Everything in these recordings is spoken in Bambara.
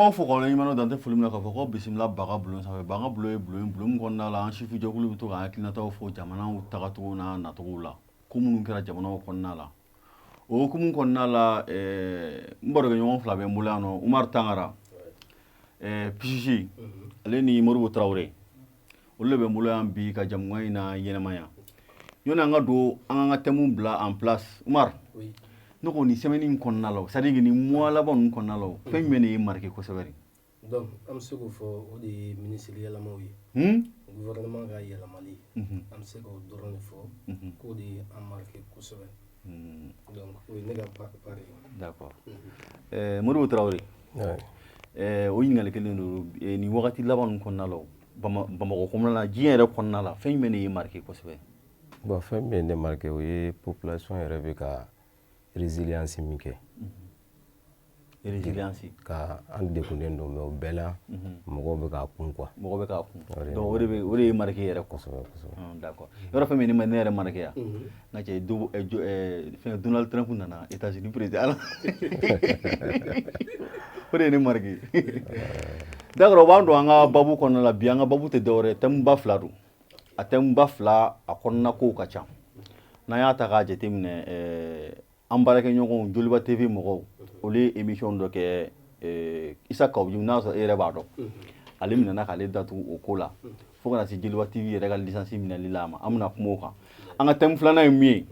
An b'aw fo k'aw waleɲuman dɔn, dan tɛ foli min na, k'a fɔ ko bisimila Baga bulon sanfɛ. Baga bulon ye bulon ye, bulon min kɔnɔna la an sifu jɛkulu bɛ to ka hakilinataw fɔ jamanaw tagacogo n'a nacogo la, ko minnu kɛra jamanaw kɔnɔna la. O hukumu kɔnɔna la, n barokɛɲɔgɔn fila bɛ n bolo yan nɔ, Umaru Tangara Pisisi, ale ni Moribo Tarawele, olu de bɛ n bolo yan bi ka jamukan in na ɲɛnamaya. Yanni an ka don an ka thème bila en place, Umaru, ne ko nin semaine in kɔnɔna la, c'est à dire nin mois laban ninnu kɔnɔna la, fɛn jumɛn de y'i marqué kosɛbɛ de? Donc an bɛ se k'o fɔ, o de ye minisiri yɛlɛmaw ye, gouvernement ka yɛlɛmali. An bɛ se k'o dɔrɔn de fɔ k'o de ye an marqué kosɛbɛ. Donc o ye ne ka part ye. D'accord. Moribo Tarawele, o ɲininkali kelen don. Nin wagati laban ninnu kɔnɔna la, Bamakɔ kɔnɔna la, diɲɛ yɛrɛ kɔnɔna la, fɛn jumɛn de y'i marqué kosɛbɛ? Bon, fɛn min ye ne marqué, o ye population yɛrɛ bɛ ka résilience min kɛ. Résilience. Ka an degunnen don, mais o bɛɛ la mɔgɔw bɛ k'a kun quoi. Mɔgɔ bɛ k'a kun, donc o de ye marqué yɛrɛ. Kosɛbɛ kosɛbɛ. D'accord. Yɔrɔ fɛn min ne ma ne yɛrɛ marqué yan, n ka cɛ, fɛn Donald Trump nana États-Unis président la, o de ye ne marqué. D'accord, o b'an don an ka babu kɔnɔna la bi. An ka babu tɛ dɔwɛrɛ ye, thème ba fila don. A thème ba fila, a kɔnɔna kow ka ca. N'an y'a ta k'a jateminɛ, an baarakɛɲɔgɔnw Joliba TV mɔgɔw, olu ye émission dɔ kɛ Isa Kawu Jim, n'a sɔrɔ e yɛrɛ b'a dɔn, ale minɛna k'ale datugu o ko la, fo ka na se Joliba TV yɛrɛ ka licence minɛli la a ma. An bɛna kuma o kan. An ka thème filanan ye min ye,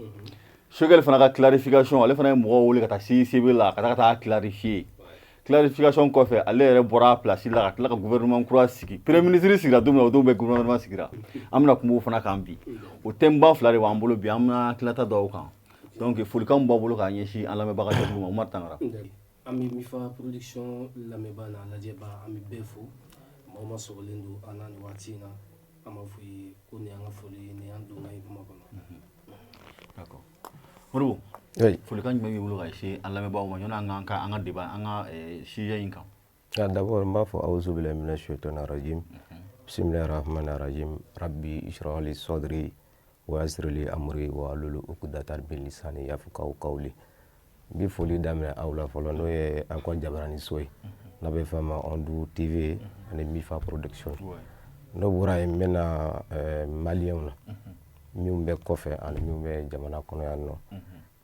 Choguel fana ka clarification, ale fana ye mɔgɔw wele ka taa CICB la ka taa clarifier. Clarification kɔfɛ, ale yɛrɛ bɔra a place la ka tila ka gouvernement kura sigi. Premier ministre sigira don min na, o don bɛɛ gouvernement sigira. An bɛna kuma o fana kan bi. O thème ba fila de b'an bolo bi, an bɛna tilata dɔw kan. Donc folikan b'aw bolo k'a ɲɛsin an lamɛnbaga jɛkulu ma, Umaru Tangara? An bɛ Mifa Production lamɛnbaa n'a lajɛbaa, an bɛ bɛɛ fo. Maa o maa sɔgɔlen don an na nin waati in na, an b'a fɔ ye ko nin y'an ka foli ye, nin y'an donna ye kuma kɔnɔ. D'accord. Moribo, Oui. folikan jumɛn b'i bolo ka se an lamɛnbagaw ma yanni an ka débat, an ka sujet in kan? Ah, d'abord n b'a fɔ awuzu billahi mina shaitani rajim, bismillahi rahmani rahim, rabbi ishrah li sadri wa yassir li amri wa hlul uqdatan min lisani yafqahu qawli. N bɛ foli daminɛ aw la fɔlɔ, n'o ye an ka jabaraniso ye n'a bɛ fɔ a ma Ondu TV ani Mifa Production. N'o bɔra yen, n bɛna maliyɛnw na minnu bɛ kɔfɛ ani minnu bɛ jamana kɔnɔ yan nɔ.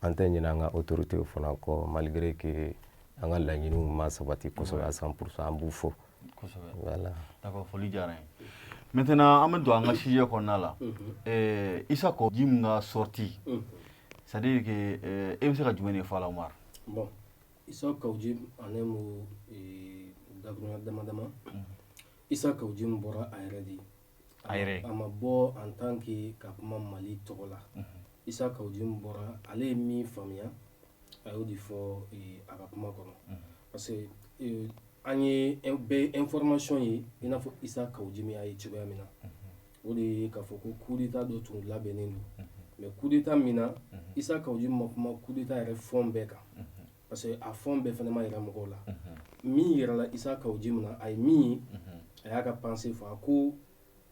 An tɛ ɲinɛ an ka autorités fana kɔ, malgré que an ka laɲiniw ma sabati kosɛbɛ à 100%, an b'u fo. Kosɛbɛ. Voilà. D'accord, foli diyara n ye. Maintenant an bɛ don an ka sujet kɔnɔna la. Isa Kawu Jim ka sortie, c'est à dire que e bɛ se ka jumɛn de fɔ a la, Umaru? Bon, Isa Kawu Jim, en un mot, dakuruɲa dama dama, Isa Kawu Jim bɔra a yɛrɛ de ye. A yɛrɛ. A ma bɔ en tant que ka kuma Mali tɔgɔ la. Isa Kawu Jim bɔra, ale ye min faamuya, a y'o de fɔ a ka kuma kɔnɔ, parce que an ye bɛɛ information ye i n'a fɔ Isa Kawu Jim y'a ye cogoya min na, o de ye k'a fɔ ko coup d'état dɔ tun labɛnnen don. Mais coup d'état min na, Isa Kawu Jim ma kuma coup d'état yɛrɛ fond bɛɛ kan, parce que a fond bɛɛ fana ma yira mɔgɔw la. Min yirala Isa Kawu Jim na, a ye min ye, a y'a ka pensée fɔ. A ko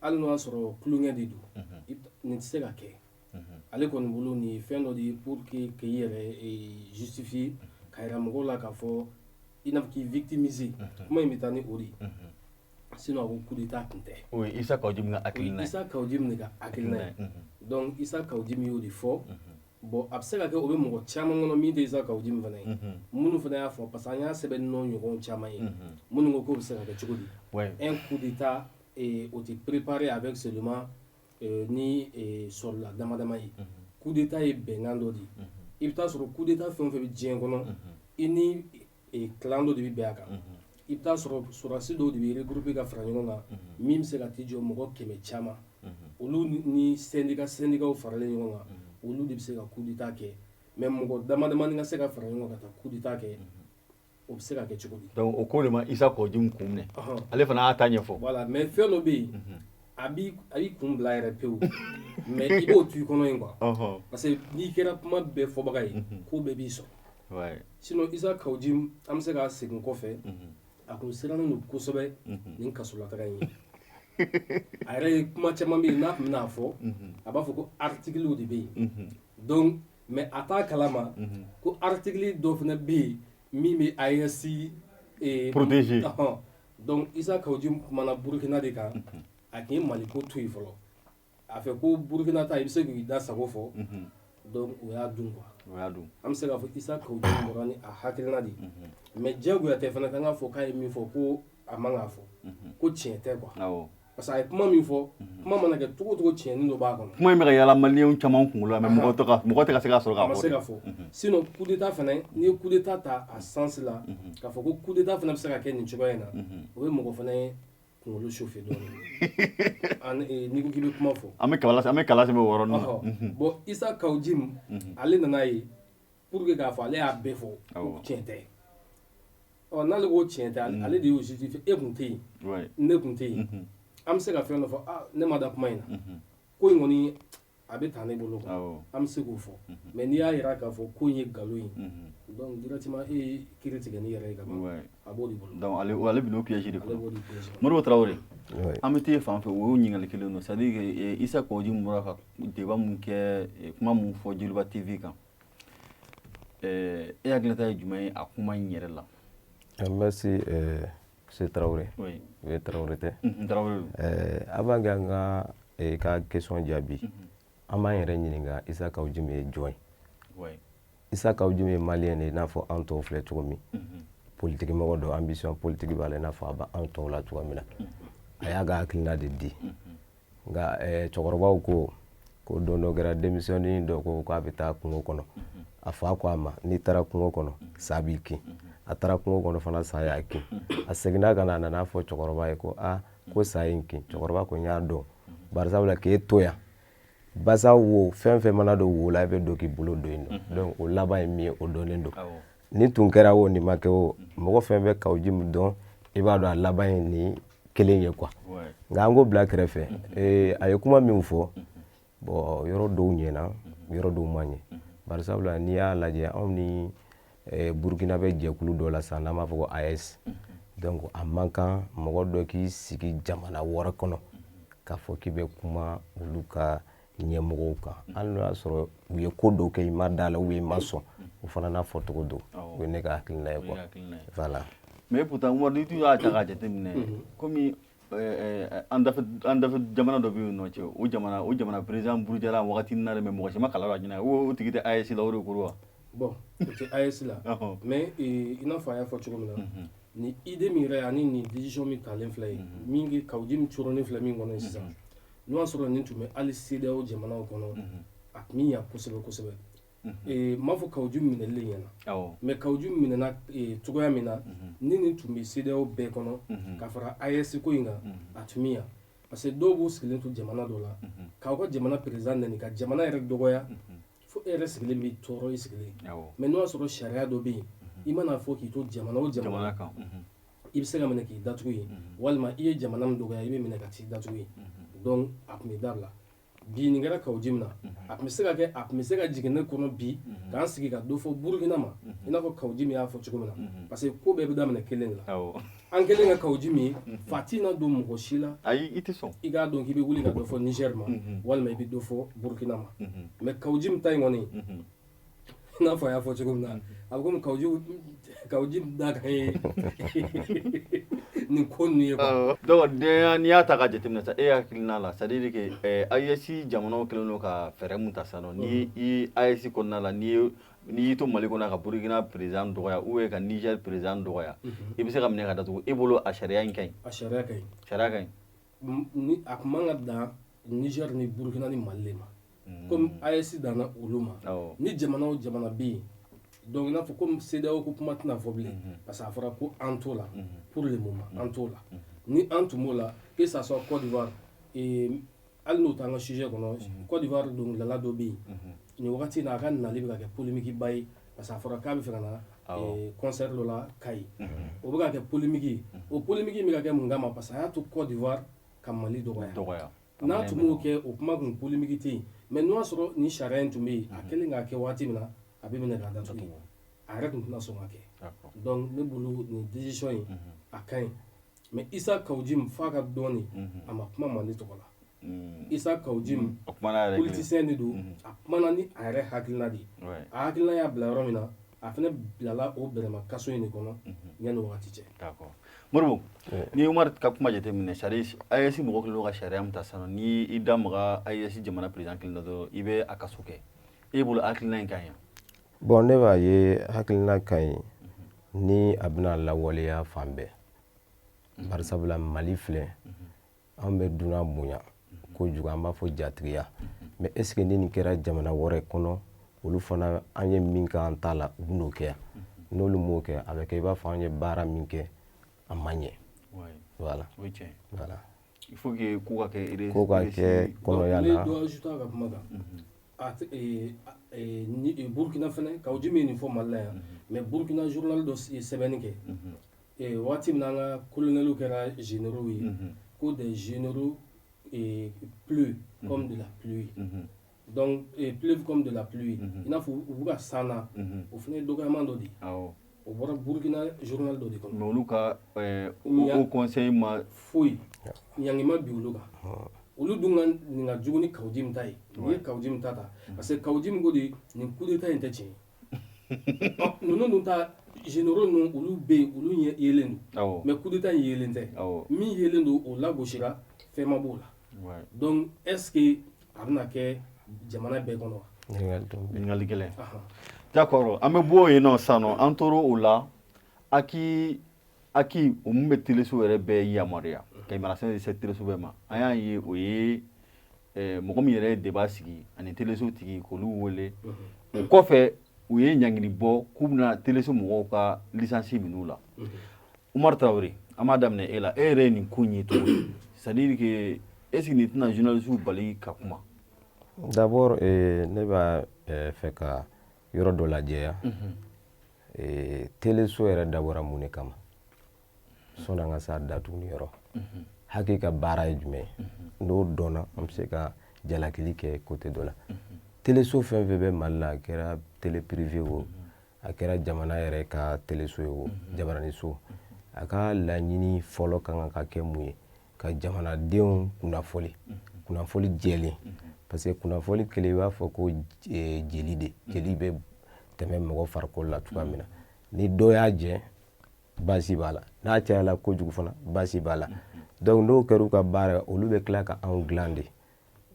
hali n'o y'a sɔrɔ tulonkɛ de don, nin tɛ se ka kɛ. Ale kɔni bolo, nin ye fɛn dɔ de ye pour que k'i yɛrɛ justifier, ka yira mɔgɔw la k'a fɔ i n'a fɔ k'i victimiser. Kuma in bɛ taa ni o de ye, sinon a ko coup d'état tun tɛ. O ye Isa Kawu Jim ka hakilina ye. Isa Kawu Jim de ka hakilina ye. Donc Isa Kawu Jim y'o de fɔ. Bon, a bɛ se ka kɛ o bɛ mɔgɔ caman kɔnɔ min tɛ Isa Kawu Jim fana ye, minnu fana y'a fɔ, parce que an y'a sɛbɛn nɔ ɲɔgɔn caman ye minnu ko k'o bɛ se ka kɛ cogo di, un coup d'état o tɛ préparé avec seulement ni sɔrɔla dama dama ye. Coup d'état ye bɛnkan dɔ de ye. I bɛ taa sɔrɔ coup d'état fɛn o fɛn bɛ diɲɛ kɔnɔ, i ni clan dɔ de bɛ bɛn a kan. I bɛ taa sɔrɔ sɔrɔdasi dɔw de bɛ regrouper ka fara ɲɔgɔn kan min bɛ se ka t'i jɔ mɔgɔ 100 caman, olu ni syndicat faralen ɲɔgɔn kan, olu de bɛ se ka coup d'état kɛ. Mais mɔgɔ dama damani ka se ka fara ɲɔgɔn kan ka taa coup d'état kɛ, o bɛ se ka kɛ cogo di? Donc o ko de ma Isa Kawu Jim kun minɛ, ale fana y'a ta ɲɛfɔ. Voilà, mais fɛn dɔ bɛ yen, a b'i kun bila yɛrɛ pewu, mais i b'o to i kɔnɔ yen quoi, parce que n'i kɛra kuma bɛɛ fɔbaga ye, ko bɛɛ b'i sɔrɔ. Sinon Isa Kawu Jim, an bɛ se ka segin kɔfɛ, a kun sirannen don kosɛbɛ nin kasolataga in ye. A yɛrɛ ye kuma caman bɛ yen, n'a tun bɛn'a fɔ, a b'a fɔ ko article de bɛ yen. Donc mais a t'a kalama ko article dɔ fana bɛ yen min bɛ AES. Protéger. Donc Issa Kaou Djim kumana Burkina de kan, a tun ye Mali ko to yen fɔlɔ. A fɛ ko Burkina ta, i bɛ se k'i da sago fɔ. Donc o y'a dun quoi. O y'a dun. An bɛ se k'a fɔ Issa Kaou Djim bɔra ni a hakilina de ye, mais diyagoya tɛ fana k'an k'a fɔ k'a ye min fɔ ko a man k'a fɔ ko tiɲɛ tɛ quoi. Parce que a ye kuma min fɔ, kuma mana kɛ cogo o cogo, tiɲɛni dɔ b'a kɔnɔ. Kuma in bɛ ka yala maliyɛnw caman kunkolo la, mais mɔgɔ tɛ ka se k'a sɔrɔ A k'a ma fɔ. Se ka fɔ. Sinon coup d'état fana, n'i ye coup d'état ta a sens la, k'a fɔ ko coup d'état fana bɛ se ka kɛ nin cogoya in na, o bɛ mɔgɔ fana kunkolo chauffer dɔɔnin n'i ko k'i bɛ kuma fɔ. An bɛ kala sɛbɛn o yɔrɔnin na. Bon, Issa Kaou Djim, ale nana ye pour que k'a fɔ ale y'a bɛɛ fɔ ko tiɲɛ tɛ. Ɔ, n'ale ko tiɲɛ tɛ, ale de y'o justifier. E kun tɛ yen, ne kun tɛ yen, an bɛ se ka fɛn dɔ fɔ: ah, ne ma da kuma in na, ko in kɔni a bɛ taa ne bolo quoi. An bɛ se k'o fɔ. Mais n'i y'a jira k'a fɔ ko in ye nkalon ye, donc directement e ye kiiri tigɛ n'i yɛrɛ ye ka ban. A b'o de bolo. Donc ale bɛ n'o piège de Ale kɔnɔ. b'o de piège kɔnɔ. Modibo Traoré, an bɛ t'e fan fɛ. O y'o ɲininkali kelen don, c'est à dire que Issa Kaou Djim bɔra ka débat mun kɛ, kuma mun fɔ Joliba TV kan, e hakilinata ye jumɛn ye a kuma in yɛrɛ la? Merci, monsieur Traoré. Oui, Traoré tɛ. Traoré don. Avant que an ka ka question jaabi, an b'an yɛrɛ ɲininka Issa Kaou Djim ye jɔn ye. Issa Kaou Djim ye maliyɛn de ye, i n'a fɔ an tɔw filɛ cogo min. Politique mɔgɔ don, ambition politique b'a la, i n'a fɔ a b'an tɔw la cogoya min na. A y'a ka hakilina de di. Nka cɛkɔrɔbaw ko ko don dɔ kɛra, denmisɛnnin dɔ ko k'a bɛ taa kungo kɔnɔ. A fa ko a ma, n'i taara kungo kɔnɔ, sa b'i kin. A taara kungo kɔnɔ fana, sa y'a kin. A seginna ka na, a nana fɔ cɛkɔrɔba ye ko aa, ko sa ye n kin. Cɛkɔrɔba ko n y'a dɔn, barisabula k'e to yan, basa wo fɛn fɛn mana don wo la, i bɛ don k'i bolo don yen nɔ. Donc o laban ye min ye, o dɔnnen don. Nin tun kɛra o, nin ma kɛ o, mɔgɔ fɛn bɛ Kaou Djim dɔn, i b'a dɔn a laban ye nin kelen ye quoi. Nka an k'o bila kɛrɛfɛ. A ye kuma min fɔ, bon, yɔrɔ dɔw ɲɛna, yɔrɔ dɔw ma ɲɛ, barisabula n'i y'a lajɛ, anw ni Burukina bɛ jɛkulu dɔ la sisan n'an b'a fɔ ko AES. Donc a man kan mɔgɔ dɔ k'i sigi jamana wɛrɛ kɔnɔ k'a fɔ k'i bɛ kuma olu ka ɲɛmɔgɔw kan, hali n'o y'a sɔrɔ u ye ko dɔw kɛ, i ma da la ou i ma sɔn, o fana n'a fɔcogo don. O ye ne ka hakilina ye quoi, voilà. Mais pourtant, Umar, n'i tun y'a ta k'a jateminɛ, komi an dafɛ jamana dɔ bɛ yen nɔ cɛ, o jamana président burujara wagati na dɛ, mais mɔgɔ si ma kala dɔn a ɲɛna. O tigi tɛ AES la, o de ko wa? Bon, o tɛ AES la, mais i n'a fɔ a y'a fɔ cogo min na, ni idée min yɛrɛ ani nin décision min talen filɛ ye, min kɛ Kaou Djim coronnen filɛ min kɔnɔ sisan, n'o y'a sɔrɔ nin tun bɛ hali CEDEAO jamanaw kɔnɔ, a tun bɛ ɲa kosɛbɛ kosɛbɛ. N m'a fɔ Kaou Djim minɛli ɲɛna, mais Kaou Djim minɛna cogoya min na, ni nin tun bɛ CEDEAO bɛɛ kɔnɔ ka fara AES ko in kan, a tun bɛ ɲa, parce que dɔw b'u sigilen to jamana dɔ la k'aw ka jamana président nɛni, ka jamana yɛrɛ dɔgɔya, fo e yɛrɛ sigilen bɛ tɔɔrɔ i sigilen. Mais n'o y'a sɔrɔ sariya dɔ bɛ yen, i mana fɔ k'i to jamana o jamana kan, i bɛ se ka minɛ k'i datugu yen, walima i ye jamana min dɔgɔya, i bɛ minɛ ka t'i datugu yen. Donc a tun bɛ dabila. Bi nin kɛra Kaou Djim na, a tun bɛ se ka kɛ, a tun bɛ se ka jigin ne kɔnɔ bi k'an sigi ka dɔ fɔ Burukina ma, i n'a fɔ Kaou Djim y'a fɔ cogo min na, parce que ko bɛɛ bɛ daminɛ kelen de la. An kɛlen ka Kaou Djim ye, fa t'i na don mɔgɔ si la. Ayi, i tɛ sɔn. I k'a dɔn k'i bɛ wuli ka dɔ fɔ Niger ma, walima i bɛ dɔ fɔ Burukina ma. Mais Kaou Djim ta in kɔni, i n'a fɔ a y'a fɔ cogo min na, a bɛ komi Kaou Djim da kan ye nin ko ninnu ye quoi. Donc n'i y'a ta ka jateminɛ sa, e hakilina la, c'est à dire que AES jamanaw kɛlen don ka fɛɛrɛ mun ta sisan nɔ, ni i AES kɔnɔna la, n'i y'i to Mali kɔnɔ ka Burukina président dɔgɔya ou bien ka Niger président dɔgɔya, i bɛ se ka minɛ ka datugu. E bolo, a sariya in ka ɲi? A sariya ka ɲi. Sariya ka ɲi. Ni a kun man ka dan Niger ni Burukina ni Mali de ma, komi AES danna olu ma. Ni jamana o jamana bɛ yen, donc i n'a fɔ komi CEDEAO ko kuma tɛna fɔ bilen, parce que a fɔra ko an t'o la pour le moment, an t'o la. Ni an tun b'o la, que ça soit Côte d'Ivoire, hali n'o t'an ka sujet kɔnɔ, Côte d'Ivoire dɔnkilidala dɔ bɛ yen nin wagati in na, a ka nali bɛ ka kɛ polémique ba ye, parce que a fɔra k'a bɛ fɛ ka na concert dɔ la Kayi, o bɛ ka kɛ polémique ye. O polémique in bɛ ka kɛ mun kama? Parce que a y'a to Côte d'Ivoire ka Mali dɔgɔya. N'a tun m'o kɛ, o kuma kun polémique tɛ yen. Mais n'o y'a sɔrɔ nin sariya in tun bɛ yen, a kɛlen k'a kɛ waati min na, a bɛ minɛ k'a datugu, a yɛrɛ tun tɛna sɔn ka kɛ. Donc ne bolo, nin décision in a ka ɲi. Mais Issa Kaou Djim, f'a ka dɔɔni, a ma kuma Mali tɔgɔ la. Issa Kaou Djim politicien de don, a kumana ni a yɛrɛ hakilina de ye. A hakilina y'a bila yɔrɔ min na, A fana bilala o bɛrɛma kaso in de kɔnɔ yanni wagati cɛ. D'accord, Modibo, n'i ye Umaru ka kuma jateminɛ, c'est à dire AES mɔgɔ kɛlen don ka sariya min ta sisan, n'i i da maga AES jamana président kelen na dɔrɔn, i bɛ a kaso kɛ. E bolo, hakilina in ka ɲi? Bon, ne b'a ye hakilina ka ɲi ni a bɛna lawaleya fan bɛɛ. Bari sabula Mali filɛ, an bɛ dunan bonya kojugu, an b'a fɔ jatigiya. Mais est ce que ni nin kɛra jamana wɛrɛ kɔnɔ, olu fana, an ye min k'an ta la, u bɛn'o kɛ yan? N'olu m'o kɛ, a bɛ kɛ i b'a fɔ an ye baara min kɛ, a ma ɲɛ. Voilà. O ye tiɲɛ. Voilà. Il faut que ko ka kɛ. Ko ka kɛ kɔnɔya la. Ne dɔ ajouter a ka kuma kan. A ni Burkina fɛnɛ, Kaou Djim ye nin fɔ Mali la yan, mais Burkina journal dɔ ye sɛbɛnni kɛ waati min na an ka colonels kɛra généraux ye, ko des généraux pleut comme de la pluie. Donc pleuvent comme de la pluie, i n'a fɔ u bɛ ka san na. O fana ye dɔgɔyaman dɔ de ye. O bɔra Burkina journal dɔ de kɔnɔ. Mais olu ka haut conseil ma foyi ɲangi ma bi olu kan. Olu dun ka nin ka jugu ni Kaou Djim ta ye. N'i ye Kaou Djim ta, parce que Kaou Djim ko de nin coup d'état in tɛ tiɲɛ ye. Ninnu dun ta, généraux ninnu, olu bɛ yen, olu ɲɛ yelen don, mais coup d'état in yelen tɛ. Min yelen don, o lagosira, fɛn ma b'o la. Donc est ce que a bɛna kɛ jamana bɛɛ kɔnɔ wa? Ɲininkali gɛlɛn. D'accord, an bɛ bɔ yen nɔ sisan nɔ. An tor'o o la, HAC o mun bɛ teleso yɛrɛ bɛɛ yamaruya ka yamaruya se teleso bɛɛ ma. An y'a ye, o ye mɔgɔ min yɛrɛ ye débat sigi ani teleso tigi k'olu wele. O kɔfɛ, u ye ɲangili bɔ k'u bɛna teleso mɔgɔw ka licence minɛ u la. Umaru Tarawele, an b'a daminɛ e la. E yɛrɛ ye nin ko in ye cogo di? C'est à dire que est ce que nin tɛna journaliste bali ka kuma? D'abord, ne b'a fɛ ka yɔrɔ dɔ lajɛya. Teleso yɛrɛ dabɔra mun de kama sɔnni an ka s'a datuguni yɔrɔ? HAC ka baara ye jumɛn ye? N'o dɔnna, an bɛ se ka jalakili kɛ côté dɔ la. Teleso fɛn fɛn bɛ Mali la, a kɛra télé privé o, a kɛra jamana yɛrɛ ka teleso ye o, jabaraniso, a ka laɲini fɔlɔ ka kan ka kɛ mun ye? Ka jamanadenw kunnafoli, kunnafoli jɛlen. Parce que kunnafoli kelen, i b'a fɔ ko jeli de, jeli bɛ tɛmɛ mɔgɔ farikolo la cogoya min na, ni dɔ y'a jɛ, baasi b'a la, n'a cayala kojugu fana, baasi b'a la. Donc n'o kɛra u ka baara ye, olu bɛ tila ka anw dilan de.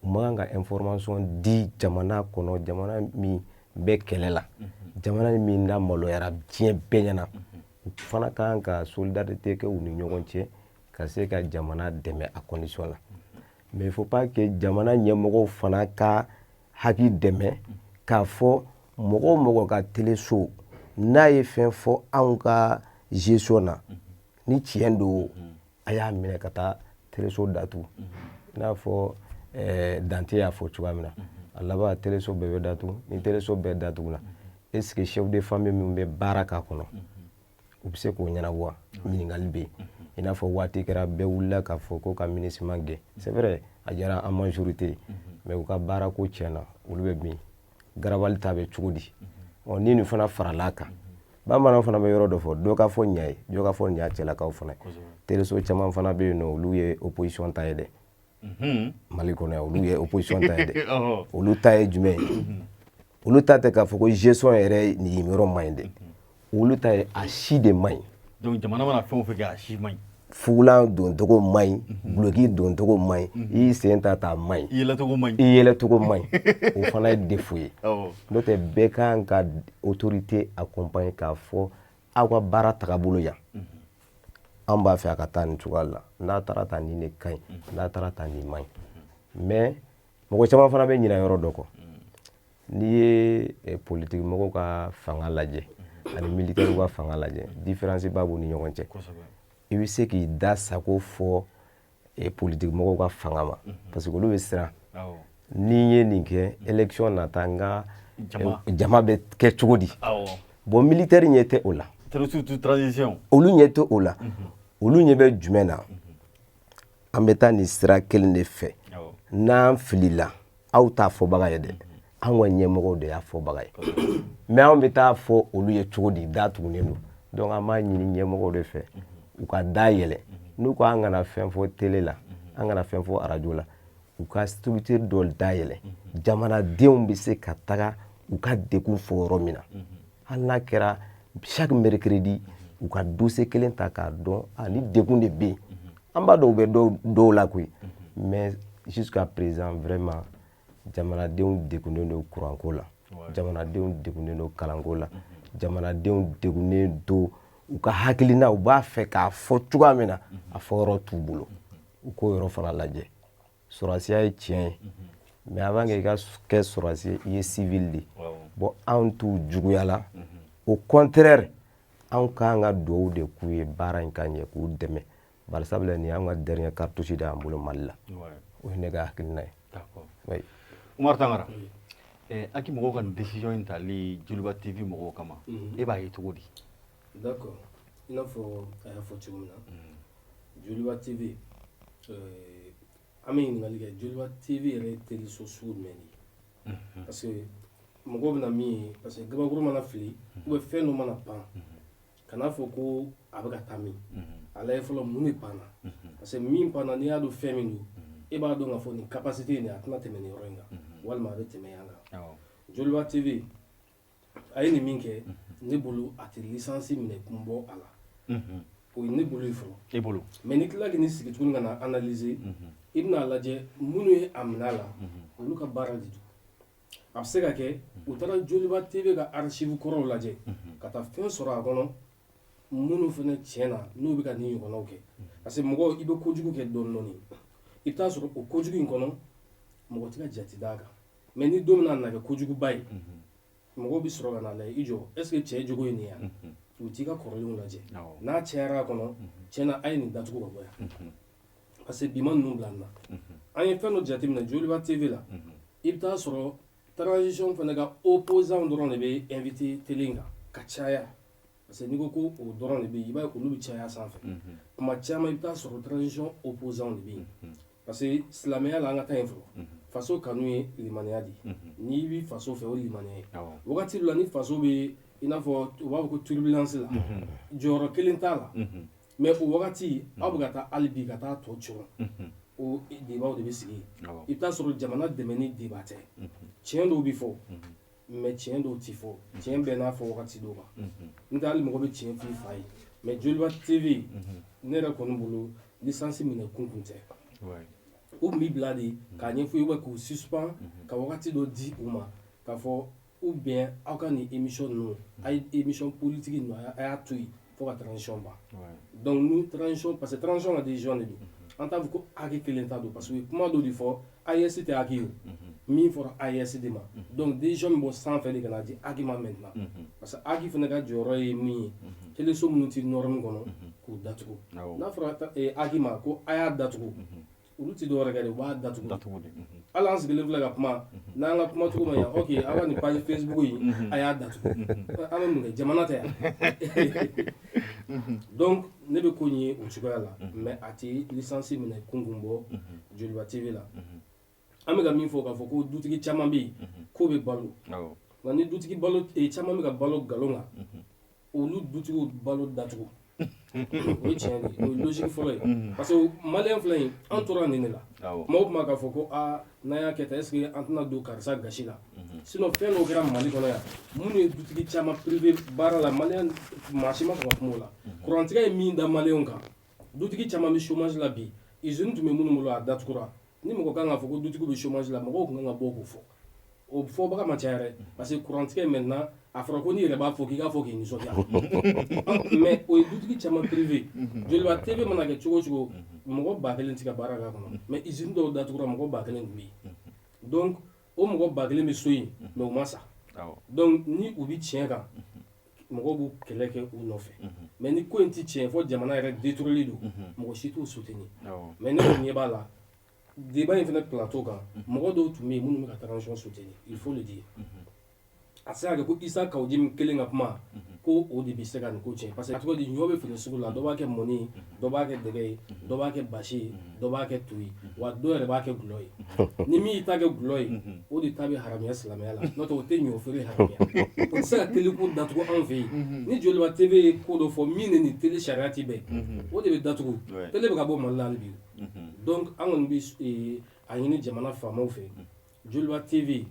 U man kan ka information di jamana kɔnɔ, jamana min bɛ kɛlɛ la, jamana min na maloyara diɲɛ bɛɛ ɲɛna. U fana ka kan ka solidarité kɛ u ni ɲɔgɔn cɛ ka se ka jamana dɛmɛ a condition la. Mais il faut pas que jamana ɲɛmɔgɔw fana ka HAC dɛmɛ k'a fɔ mɔgɔ o mɔgɔ ka teleso n'a ye fɛn fɔ anw ka gestion na, ni tiɲɛ don, a y'a minɛ ka taa teleso datugu. I n'a fɔ Dante y'a fɔ cogoya min na, a laban teleso bɛɛ bɛ datugu. Ni teleso bɛɛ datuguna, est ce que chef de famille min bɛ baara k'a kɔnɔ, u bɛ se k'o ɲɛnabɔ wa? Ɲininkali bɛ yen. I n'a fɔ waati kɛra, bɛɛ wulila k'a fɔ ko ka MINUSMA gɛn. C'est vrai, a diyara an majorité, mais u ka baarako tiɲɛna, olu bɛ min garabali ta bɛ cogo di? Ɔ, ni nin fana farala a kan, bamananw fana bɛ yɔrɔ dɔ fɔ, dɔ ka fɔ ɲa ye, dɔ ka fɔ ɲa cɛlakaw fana ye. Teleso caman fana bɛ yen nɔ, olu ye opposition ta ye dɛ. Mali kɔnɔ yan, olu ye opposition ta ye dɛ. Olu ta ye jumɛn ye? Olu ta tɛ k'a fɔ ko gestion yɛrɛ nin yɔrɔ man ɲi dɛ, olu ta ye a si de man ɲi. Donc jamana mana fɛn o fɛn kɛ, a si man ɲi. Fugulan doncogo man ɲi, duloki doncogo man ɲi, i y'i sen ta ta man ɲi, i yɛlɛcogo man ɲi. I yɛlɛcogo man ɲi, o fana ye défaut ye. N'o tɛ, bɛɛ kan ka autorité accompagner k'a fɔ aw ka baara tagabolo yan, an b'a fɛ a ka taa nin cogoya la, n'a taara ta nin de ka ɲi, n'a taara ta nin man ɲi. Mais mɔgɔ caman fana bɛ ɲinɛ yɔrɔ dɔ kɔ. N'i ye politique mɔgɔw ka fanga lajɛ ani militaire ka fanga lajɛ, différence ba b'u ni ɲɔgɔn cɛ. I bɛ se k'i da sago fɔ politique mɔgɔw ka fanga ma, parce que olu bɛ siran, ni n ye nin kɛ, élection nata, n ka jama bɛ kɛ cogo di? Bon, militaire ɲɛ tɛ o la. Surtout transition. Olu ɲɛ tɛ o la. Olu ɲɛ bɛ jumɛn na? An bɛ taa nin sira kelen de fɛ, n'an filila, aw t'a fɔbaga ye dɛ, an ka ɲɛmɔgɔw de y'a fɔbaga ye. Mais anw bɛ taa fɔ olu ye cogo di? Da tugunnen don. Donc an b'a ɲini ɲɛmɔgɔw de fɛ u ka da yɛlɛ. N'u ko an kana fɛn fɔ télé la, an kana fɛn fɔ arajo la, u ka structure dɔ dayɛlɛ, jamanadenw bɛ se ka taga u ka degun fɔ yɔrɔ min na. Hali n'a kɛra chaque mercredi, u ka dossier kelen ta k'a dɔn ni degun de bɛ yen. An b'a dɔn u bɛ dɔw la koyi, mais jusqu'à présent, vraiment, jamanadenw degunnen don kuranko la, jamanadenw degunnen don kalanko la, jamanadenw degunnen don u ka hakilina, u b'a fɛ k'a fɔ cogoya min na, a fɔ yɔrɔ t'u bolo. U k'o yɔrɔ fana lajɛ. Sɔrɔdasiya ye tiɲɛ ye, mais avant que i ka kɛ sɔrɔdasi ye, i ye civil de. Bon, anw t'u juguya la, au contraire, anw k'an ka dugawu de k'u ye baara in ka ɲɛ, k'u dɛmɛ, barisabula nin y'anw ka dernier cartouche de y'an bolo Mali la. O ye ne ka hakilina ye. Oui. Umar Tangara, HAC mɔgɔw ka nin décision in tali Joliba TV mɔgɔw kama, e b'a ye cogo di? D'accord, i n'a fɔ a y'a fɔ cogo min na, Joliba TV, an bɛ ɲininkali kɛ, Joliba TV yɛrɛ ye teleso sugu jumɛn de ye? Parce que mɔgɔw bɛna min ye, parce que gabakuru mana fili ou bien fɛn dɔ mana pan, kan'a fɔ ko a bɛ ka taa min, a lajɛ fɔlɔ mun de panna. Parce que min panna, n'i y'a dɔn fɛn min don, e b'a dɔn k'a fɔ nin capacité in, a tɛna tɛmɛ nin yɔrɔ in kan, walima a bɛ tɛmɛ yan kan. Joliba TV a ye nin min kɛ, ne bolo, a tɛ licence minɛ kun bɔ a la. O ye ne bolo ye fɔlɔ. E bolo. Mais ni tila k'i sigi tuguni ka na analyser, i bɛna lajɛ minnu ye a minɛ a la, olu ka baara de don. A bɛ se ka kɛ u taara Joliba TV ka archive kɔrɔw lajɛ ka taa fɛn sɔrɔ a kɔnɔ, minnu fana tiɲɛ na n'u bɛ ka nin ɲɔgɔnnaw kɛ. Parce que mɔgɔ, i bɛ kojugu kɛ dɔɔni dɔɔni, i bɛ taa sɔrɔ o kojugu in kɔnɔ, mɔgɔ tɛ ka jate d'a kan. Mais ni don min na a nana kɛ kojuguba ye, mɔgɔw bɛ sɔrɔ ka n'a lajɛ, i jɔ, est ce que cɛ jogo ye nin ye wa? U t'i ka kɔrɔlenw lajɛ. N'a cayara a kɔnɔ, tiɲɛna, a ye nin datugu ka bɔ yan, parce que bi ma ninnu bila nin na. An ye fɛn dɔ jateminɛ Joliba TV la, i bɛ taa sɔrɔ transition fana ka opposant dɔrɔn de bɛ invité télé in kan ka caya. Parce que n'i ko ko o dɔrɔn de bɛ yen, i b'a ye olu bɛ caya sanfɛ. Kuma caman, i bɛ taa sɔrɔ transition opposant de bɛ yen. Parce que silamɛya la, an ka taa yen fɔlɔ, faso kanu ye limaniya de ye. N'i b'i faso fɛ, o ye limaniya ye. Wagati dɔ la, ni faso bɛ, i n'a fɔ u b'a fɔ ko turbulence la, jɔyɔrɔ kelen t'a la, mais o wagati aw bɛ ka taa hali bi ka taa tɔ cɔrɔ, o débat de bɛ sigi yen. I bɛ taa sɔrɔ jamana dɛmɛ ni débat tɛ. Tiɲɛ dɔw bɛ fɔ, mais tiɲɛ dɔw ti fɔ. Tiɲɛ bɛɛ n'a fɔ wagati dɔw kan. N tɛ hali mɔgɔ bɛ tiɲɛ f'i fa ye. Mais Joliba TV, ne yɛrɛ kɔni bolo, licence minɛ kun tɛ. U tun b'i bila de k'a ɲɛfɔ i ye k'u suspend ka wagati dɔ di u ma, k'a fɔ ou bien aw ka nin émission ninnu, a ye émission politique ninnu, a y'a to yen fo ka transition ban. Donc ni transition, parce que transition ka décision de don, an t'a fɔ ko HAC kelen ta don, parce que kuma dɔ de fɔ, AES tɛ HAC ye, o min fɔra AES de ma. Donc décision min bɔ sanfɛ de ka na di HAC ma maintenant, parce que HAC fana ka jɔyɔrɔ ye min ye, teleso minnu tɛ norme kɔnɔ, k'u datugu. N'a fɔra HAC ma ko a y'a datugu, olu tɛ dɔwɛrɛ kɛ dɛ, u b'a datugu. Hali an sigilen filɛ ka kuma, n'an ka kuma cogo ma ɲɛ, ok, aw ka nin page Facebook in, a y'a datugu. An bɛ mun kɛ? Jamana tɛ yan. Donc ne bɛ ko in ye o cogoya la, mais a tɛ licence minɛ kun bɔ Joliba TV la. An bɛ ka min fɔ, k'a fɔ ko dutigi caman bɛ yen k'o bɛ balo, nka ni dutigi balo caman bɛ ka balo nkalon kan, olu dutigiw balo datugu, o ye tiɲɛ de ye. O ye logique fɔlɔ ye, parce que maliyɛn filɛ nin, an tora nin de la. Kuma o kuma, k'a fɔ ko aa, n'an y'a kɛ tan, est ce que an tɛna don karisa gasi la? Sinon fɛn dɔw kɛra Mali kɔnɔ yan, minnu ye dutigi caman privé baara la, maliyɛn maa si ma sɔn ka kuma o la. Kurantigɛ ye min da maliyɛnw kan, dutigi caman bɛ chômage la bi. Usine tun bɛ minnu bolo, a datugura. Ni mɔgɔ kan k'a fɔ ko dutigiw bɛ chômage la, mɔgɔw tun kan ka bɔ k'o fɔ. O fɔbaga ma ca yɛrɛ, parce que kurantigɛ maintenant, a fɔra ko n'i yɛrɛ b'a fɔ k'i k'a fɔ k'i nisɔndiya, mais o ye dutigi caman privé. Joliba TV mana kɛ cogo o cogo, mɔgɔ 1000 tɛ ka baara k'a kɔnɔ, mais usine dɔw datugura, mɔgɔ 1000 tun bɛ yen. Donc o mɔgɔ 1000 bɛ so yen, mais u ma sa. Donc ni u bɛ tiɲɛ kan, mɔgɔw b'u kɛlɛ kɛ u nɔfɛ, mais ni ko in tɛ tiɲɛ fɔ, jamana yɛrɛ détruire don, mɔgɔ si t'u soutenir. Mais ne kɔni ɲɛ b'a la, débat in fana plateau kan, mɔgɔ dɔw tun bɛ yen minnu bɛ ka transition soutenir, il faut le dire. A tɛ se ka kɛ ko Isa Kawu Jim kelen ka kuma ko o de bɛ se ka nin ko tiɲɛ, parce que a tɔgɔ di, ɲɔ bɛ feere sugu la, dɔ b'a kɛ mɔni ye, dɔ b'a kɛ dɛgɛ ye, dɔ b'a kɛ basi ye, dɔ b'a kɛ to ye, wa dɔw yɛrɛ b'a kɛ gulɔ ye. Ni min y'i ta kɛ gulɔ ye, o de ta bɛ haramuya silamɛya la. N'o tɛ, o tɛ ɲɔ feere haramuya. O tɛ se ka télé ko datugu anw fɛ yen. Ni Joliba TV ye ko dɔ fɔ min ni nin télé sariya tɛ bɛn, o de bɛ datugu. Télé bɛ ka bɔ Mali la hali bi. Donc an kɔni bɛ a ɲini jamana faamaw fɛ, Joliba TV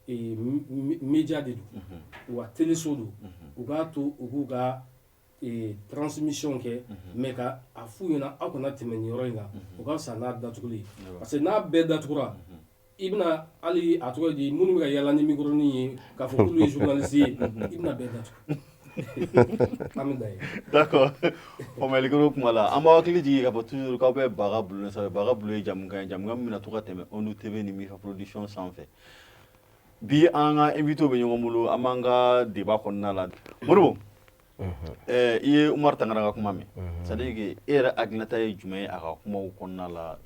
Média de don wa, teleso don. U k'a to u k'u ka transmission kɛ, mais ka a f'u ɲɛna, aw kana tɛmɛ nin yɔrɔ in kan. O ka fisa n'a datuguli ye, parce que n'a bɛɛ datugura, i bɛna hali a tɔgɔ di, minnu bɛ ka yala ni micro ye k'a fɔ k'olu ye journaliste ye, i bɛna bɛɛ datugu. An bɛ dan yen. D'accord, faamuyali kɛra o kuma la. An b'aw hakili jigin k'a fɔ toujours k'aw bɛ Baga Bulon sanfɛ. Baga Bulon ye jamukan ye, jamukan min bɛna to ka tɛmɛ ONU TV ni Mifa Production sanfɛ. Bi an ka invité bɛ ɲɔgɔn bolo, an b'an ka débat kɔnɔna la. Modibo, i ye Umaru Tangara ka kuma mɛn. C'est à dire que e yɛrɛ hakilinata ye jumɛn ye a ka kumaw kɔnɔna la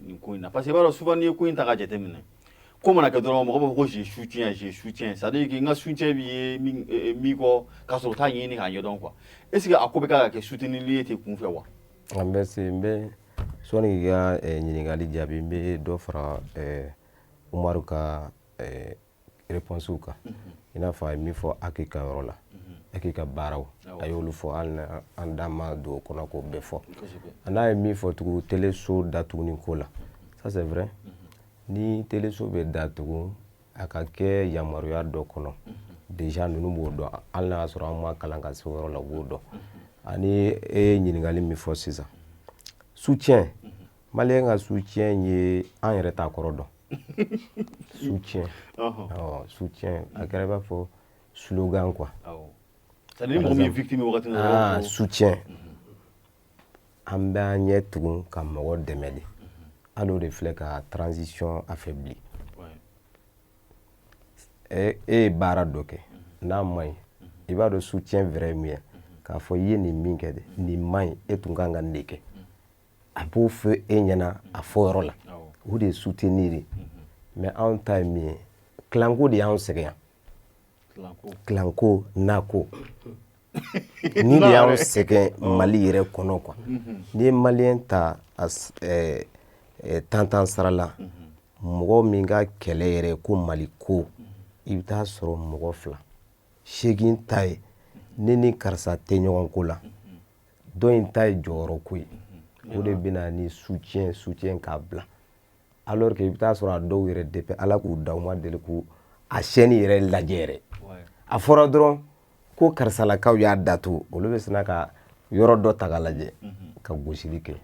nin ko in na? Parce que i b'a dɔn, souvent n'i ye ko in ta k'a jateminɛ, ko mana kɛ dɔrɔn, mɔgɔ b'a fɔ ko je soutiens, je soutiens. C'est à dire que n ka soutien b'i ye min kɔ k'a sɔrɔ u t'a ɲɛɲini k'a ɲɛdɔn quoi. Est ce que a ko bɛ ka kɛ soutenir ye ten kun fɛ wa? Merci. N bɛ sɔnni k'i ka ɲininkali jaabi, n bɛ dɔ fara Umaru ka réponse kan. I n'a fɔ a ye min fɔ HAC ka yɔrɔ la, HAC ka baaraw, a y'olu fɔ. Hali an da ma don o kɔnɔ k'o bɛɛ fɔ. A n'a ye min fɔ tugun teleso datuguni ko la, ça c'est vrai. Ni teleso bɛ datugu, a ka kɛ yamaruya dɔ kɔnɔ. Déjà ninnu b'o dɔn, hali n'a y'a sɔrɔ an ma kalan ka se o yɔrɔ la, u b'o dɔn. Ani e ye ɲininkali min fɔ sisan, soutien, malien ka soutien ye, an yɛrɛ t'a kɔrɔ dɔn. Soutien, ɔ soutien a kɛra i b'a fɔ slogan quoi. C'est à dire ni mɔgɔ min ye victime ye wagati min na. Ah, soutien, an b'an ɲɛ tugun ka mɔgɔ dɛmɛ de. Hali o de filɛ ka transition affaibli. E ye baara dɔ kɛ, n'a ma ɲi, i b'a dɔn soutien vrai ye min ye, k'a fɔ i ye nin min kɛ dɛ, nin ma ɲi, e tun kan ka nin de kɛ. A b'o fɔ e ɲɛna a fɔ yɔrɔ la, o de ye soutenir ye. Mais anw ta ye min ye, clan ko de y'anw sɛgɛn yan. Clan ko nako ni de y'anw sɛgɛn Mali yɛrɛ kɔnɔ quoi. N'i ye malien ta tan tan sara la, mɔgɔ min ka kɛlɛ yɛrɛ ko Mali ko, i bɛ taa sɔrɔ mɔgɔ fila seegin ta ye ne ni karisa tɛ ɲɔgɔn ko la, dɔ in ta ye jɔyɔrɔ ko ye. O de bɛ na ni soutien soutien k'a bila, alors que i bɛ taa sɔrɔ a dɔw yɛrɛ, depuis Ala k'u da, u ma deli k'u a chaîne yɛrɛ lajɛ yɛrɛ. A fɔra dɔrɔn ko karisalakaw y'a datugu, olu bɛ sina ka yɔrɔ dɔ ta k'a lajɛ ka gosili kɛ.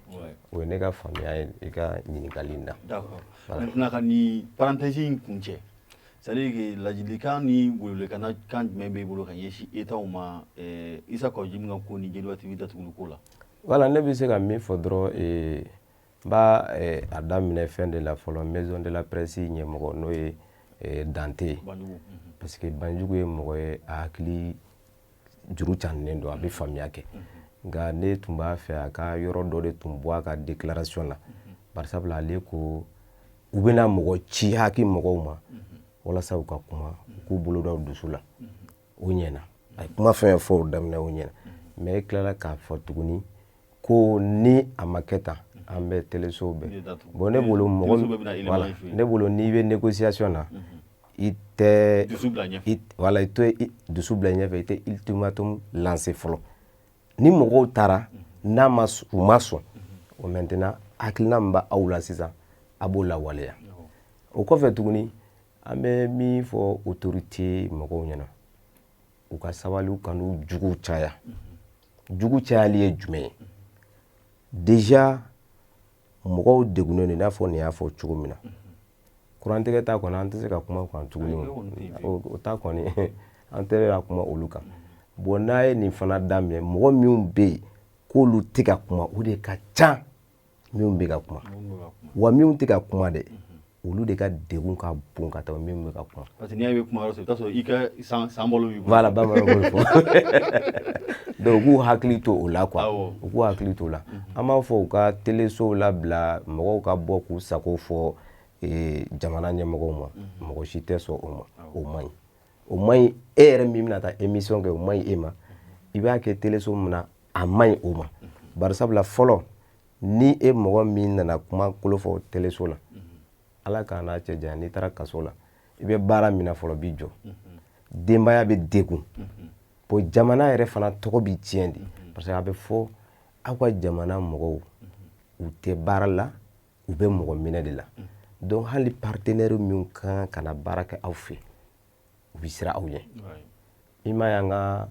O ye ne ka faamuya ye i ka ɲininkali in na. D'accord. Maintenant, ka nin parenthèse in kuncɛ, c'est à dire que ladilikan ni welewelekan kan jumɛn b'e bolo ka ɲɛsin État ma Issa Kaou Djim ka ko ni Joliba TV datuguli ko la? Voilà, ne bɛ se ka min fɔ dɔrɔn, n b'a a daminɛ fɛn de la fɔlɔ, maison de la presse ɲɛmɔgɔ, n'o ye Dante ye, parce que Banjugu ye mɔgɔ ye, a hakili juru cannen don, a bɛ faamuya kɛ. Nka ne tun b'a fɛ a ka yɔrɔ dɔ de tun bɔ a ka déclaration na, bari sabula ale ko u bɛna mɔgɔ ci HAC mɔgɔw ma walasa u ka kuma, u k'u bolo da u dusu la. O ɲɛna, a ye kuma fɛn fɛn fɔ o daminɛ, o ɲɛna. Mais e tilala k'a fɔ tuguni ko ni a ma kɛ tan, an bɛ telesow bɛɛ. Bon, ne bolo mɔgɔ, voilà, ne bolo n'i bɛ négociation na, i tɛ, voilà, i tɛ dusu bila ɲɛfɛ, i tɛ ultimatum lancer fɔlɔ. Ni mɔgɔw taara n'a ma, u ma sɔn o, maintenant hakilina min b'aw la sisan, a b'o lawaleya. O kɔfɛ tuguni, an bɛ min fɔ autorité mɔgɔw ɲɛna, u ka sabali, u kan'u jugu caya. Jugu cayali ye jumɛn ye? Déjà mɔgɔw degunnen don, i n'a fɔ nin y'a fɔ cogo min na, kurantigɛ ta kɔni, an tɛ se ka kuma kan tuguni, o ta kɔni, an tɛ ka kuma olu kan. Bon, n'a ye nin fana daminɛ, mɔgɔ minnu bɛ yen k'olu tɛ ka kuma, o de ka ca minnu bɛ ka kuma. Wa minnu tɛ ka kuma dɛ, olu de ka degun ka bon ka tɛmɛ minnu bɛ ka kuma. Parce que n'i y'a ye kuma yɔrɔ sɔrɔ, i bɛ taa sɔrɔ i ka san balo b'i bolo. Voilà, bamananw b'o fɔ. Donc u k'u hakili to o la quoi, u k'u hakili to o la. An b'a fɔ u ka telesow labila, mɔgɔw ka bɔ k'u sago fɔ jamana ɲɛmɔgɔw ma. Mɔgɔ si tɛ sɔn o ma, o man ɲi, o man ɲi. E yɛrɛ min bɛna taa émission kɛ, o man ɲi e ma. I b'a kɛ teleso min na, a man ɲi o ma. Bari sabula fɔlɔ, ni e mɔgɔ min nana kuma kolo fɔ teleso la, Ala k'a n'a cɛ janya, n'i taara kaso la, i bɛ baara min na fɔlɔ, b'i jɔ, denbaya bɛ degun. Bon, jamana yɛrɛ fana tɔgɔ bi tiɲɛ de, parce que a bɛ fɔ aw ka jamana mɔgɔw, u tɛ baara la, u bɛ mɔgɔ minɛ de la. Donc hali partenaire minnu kan ka na baara kɛ aw fɛ. U bɛ siran aw ɲɛ. I m'a ye, an ka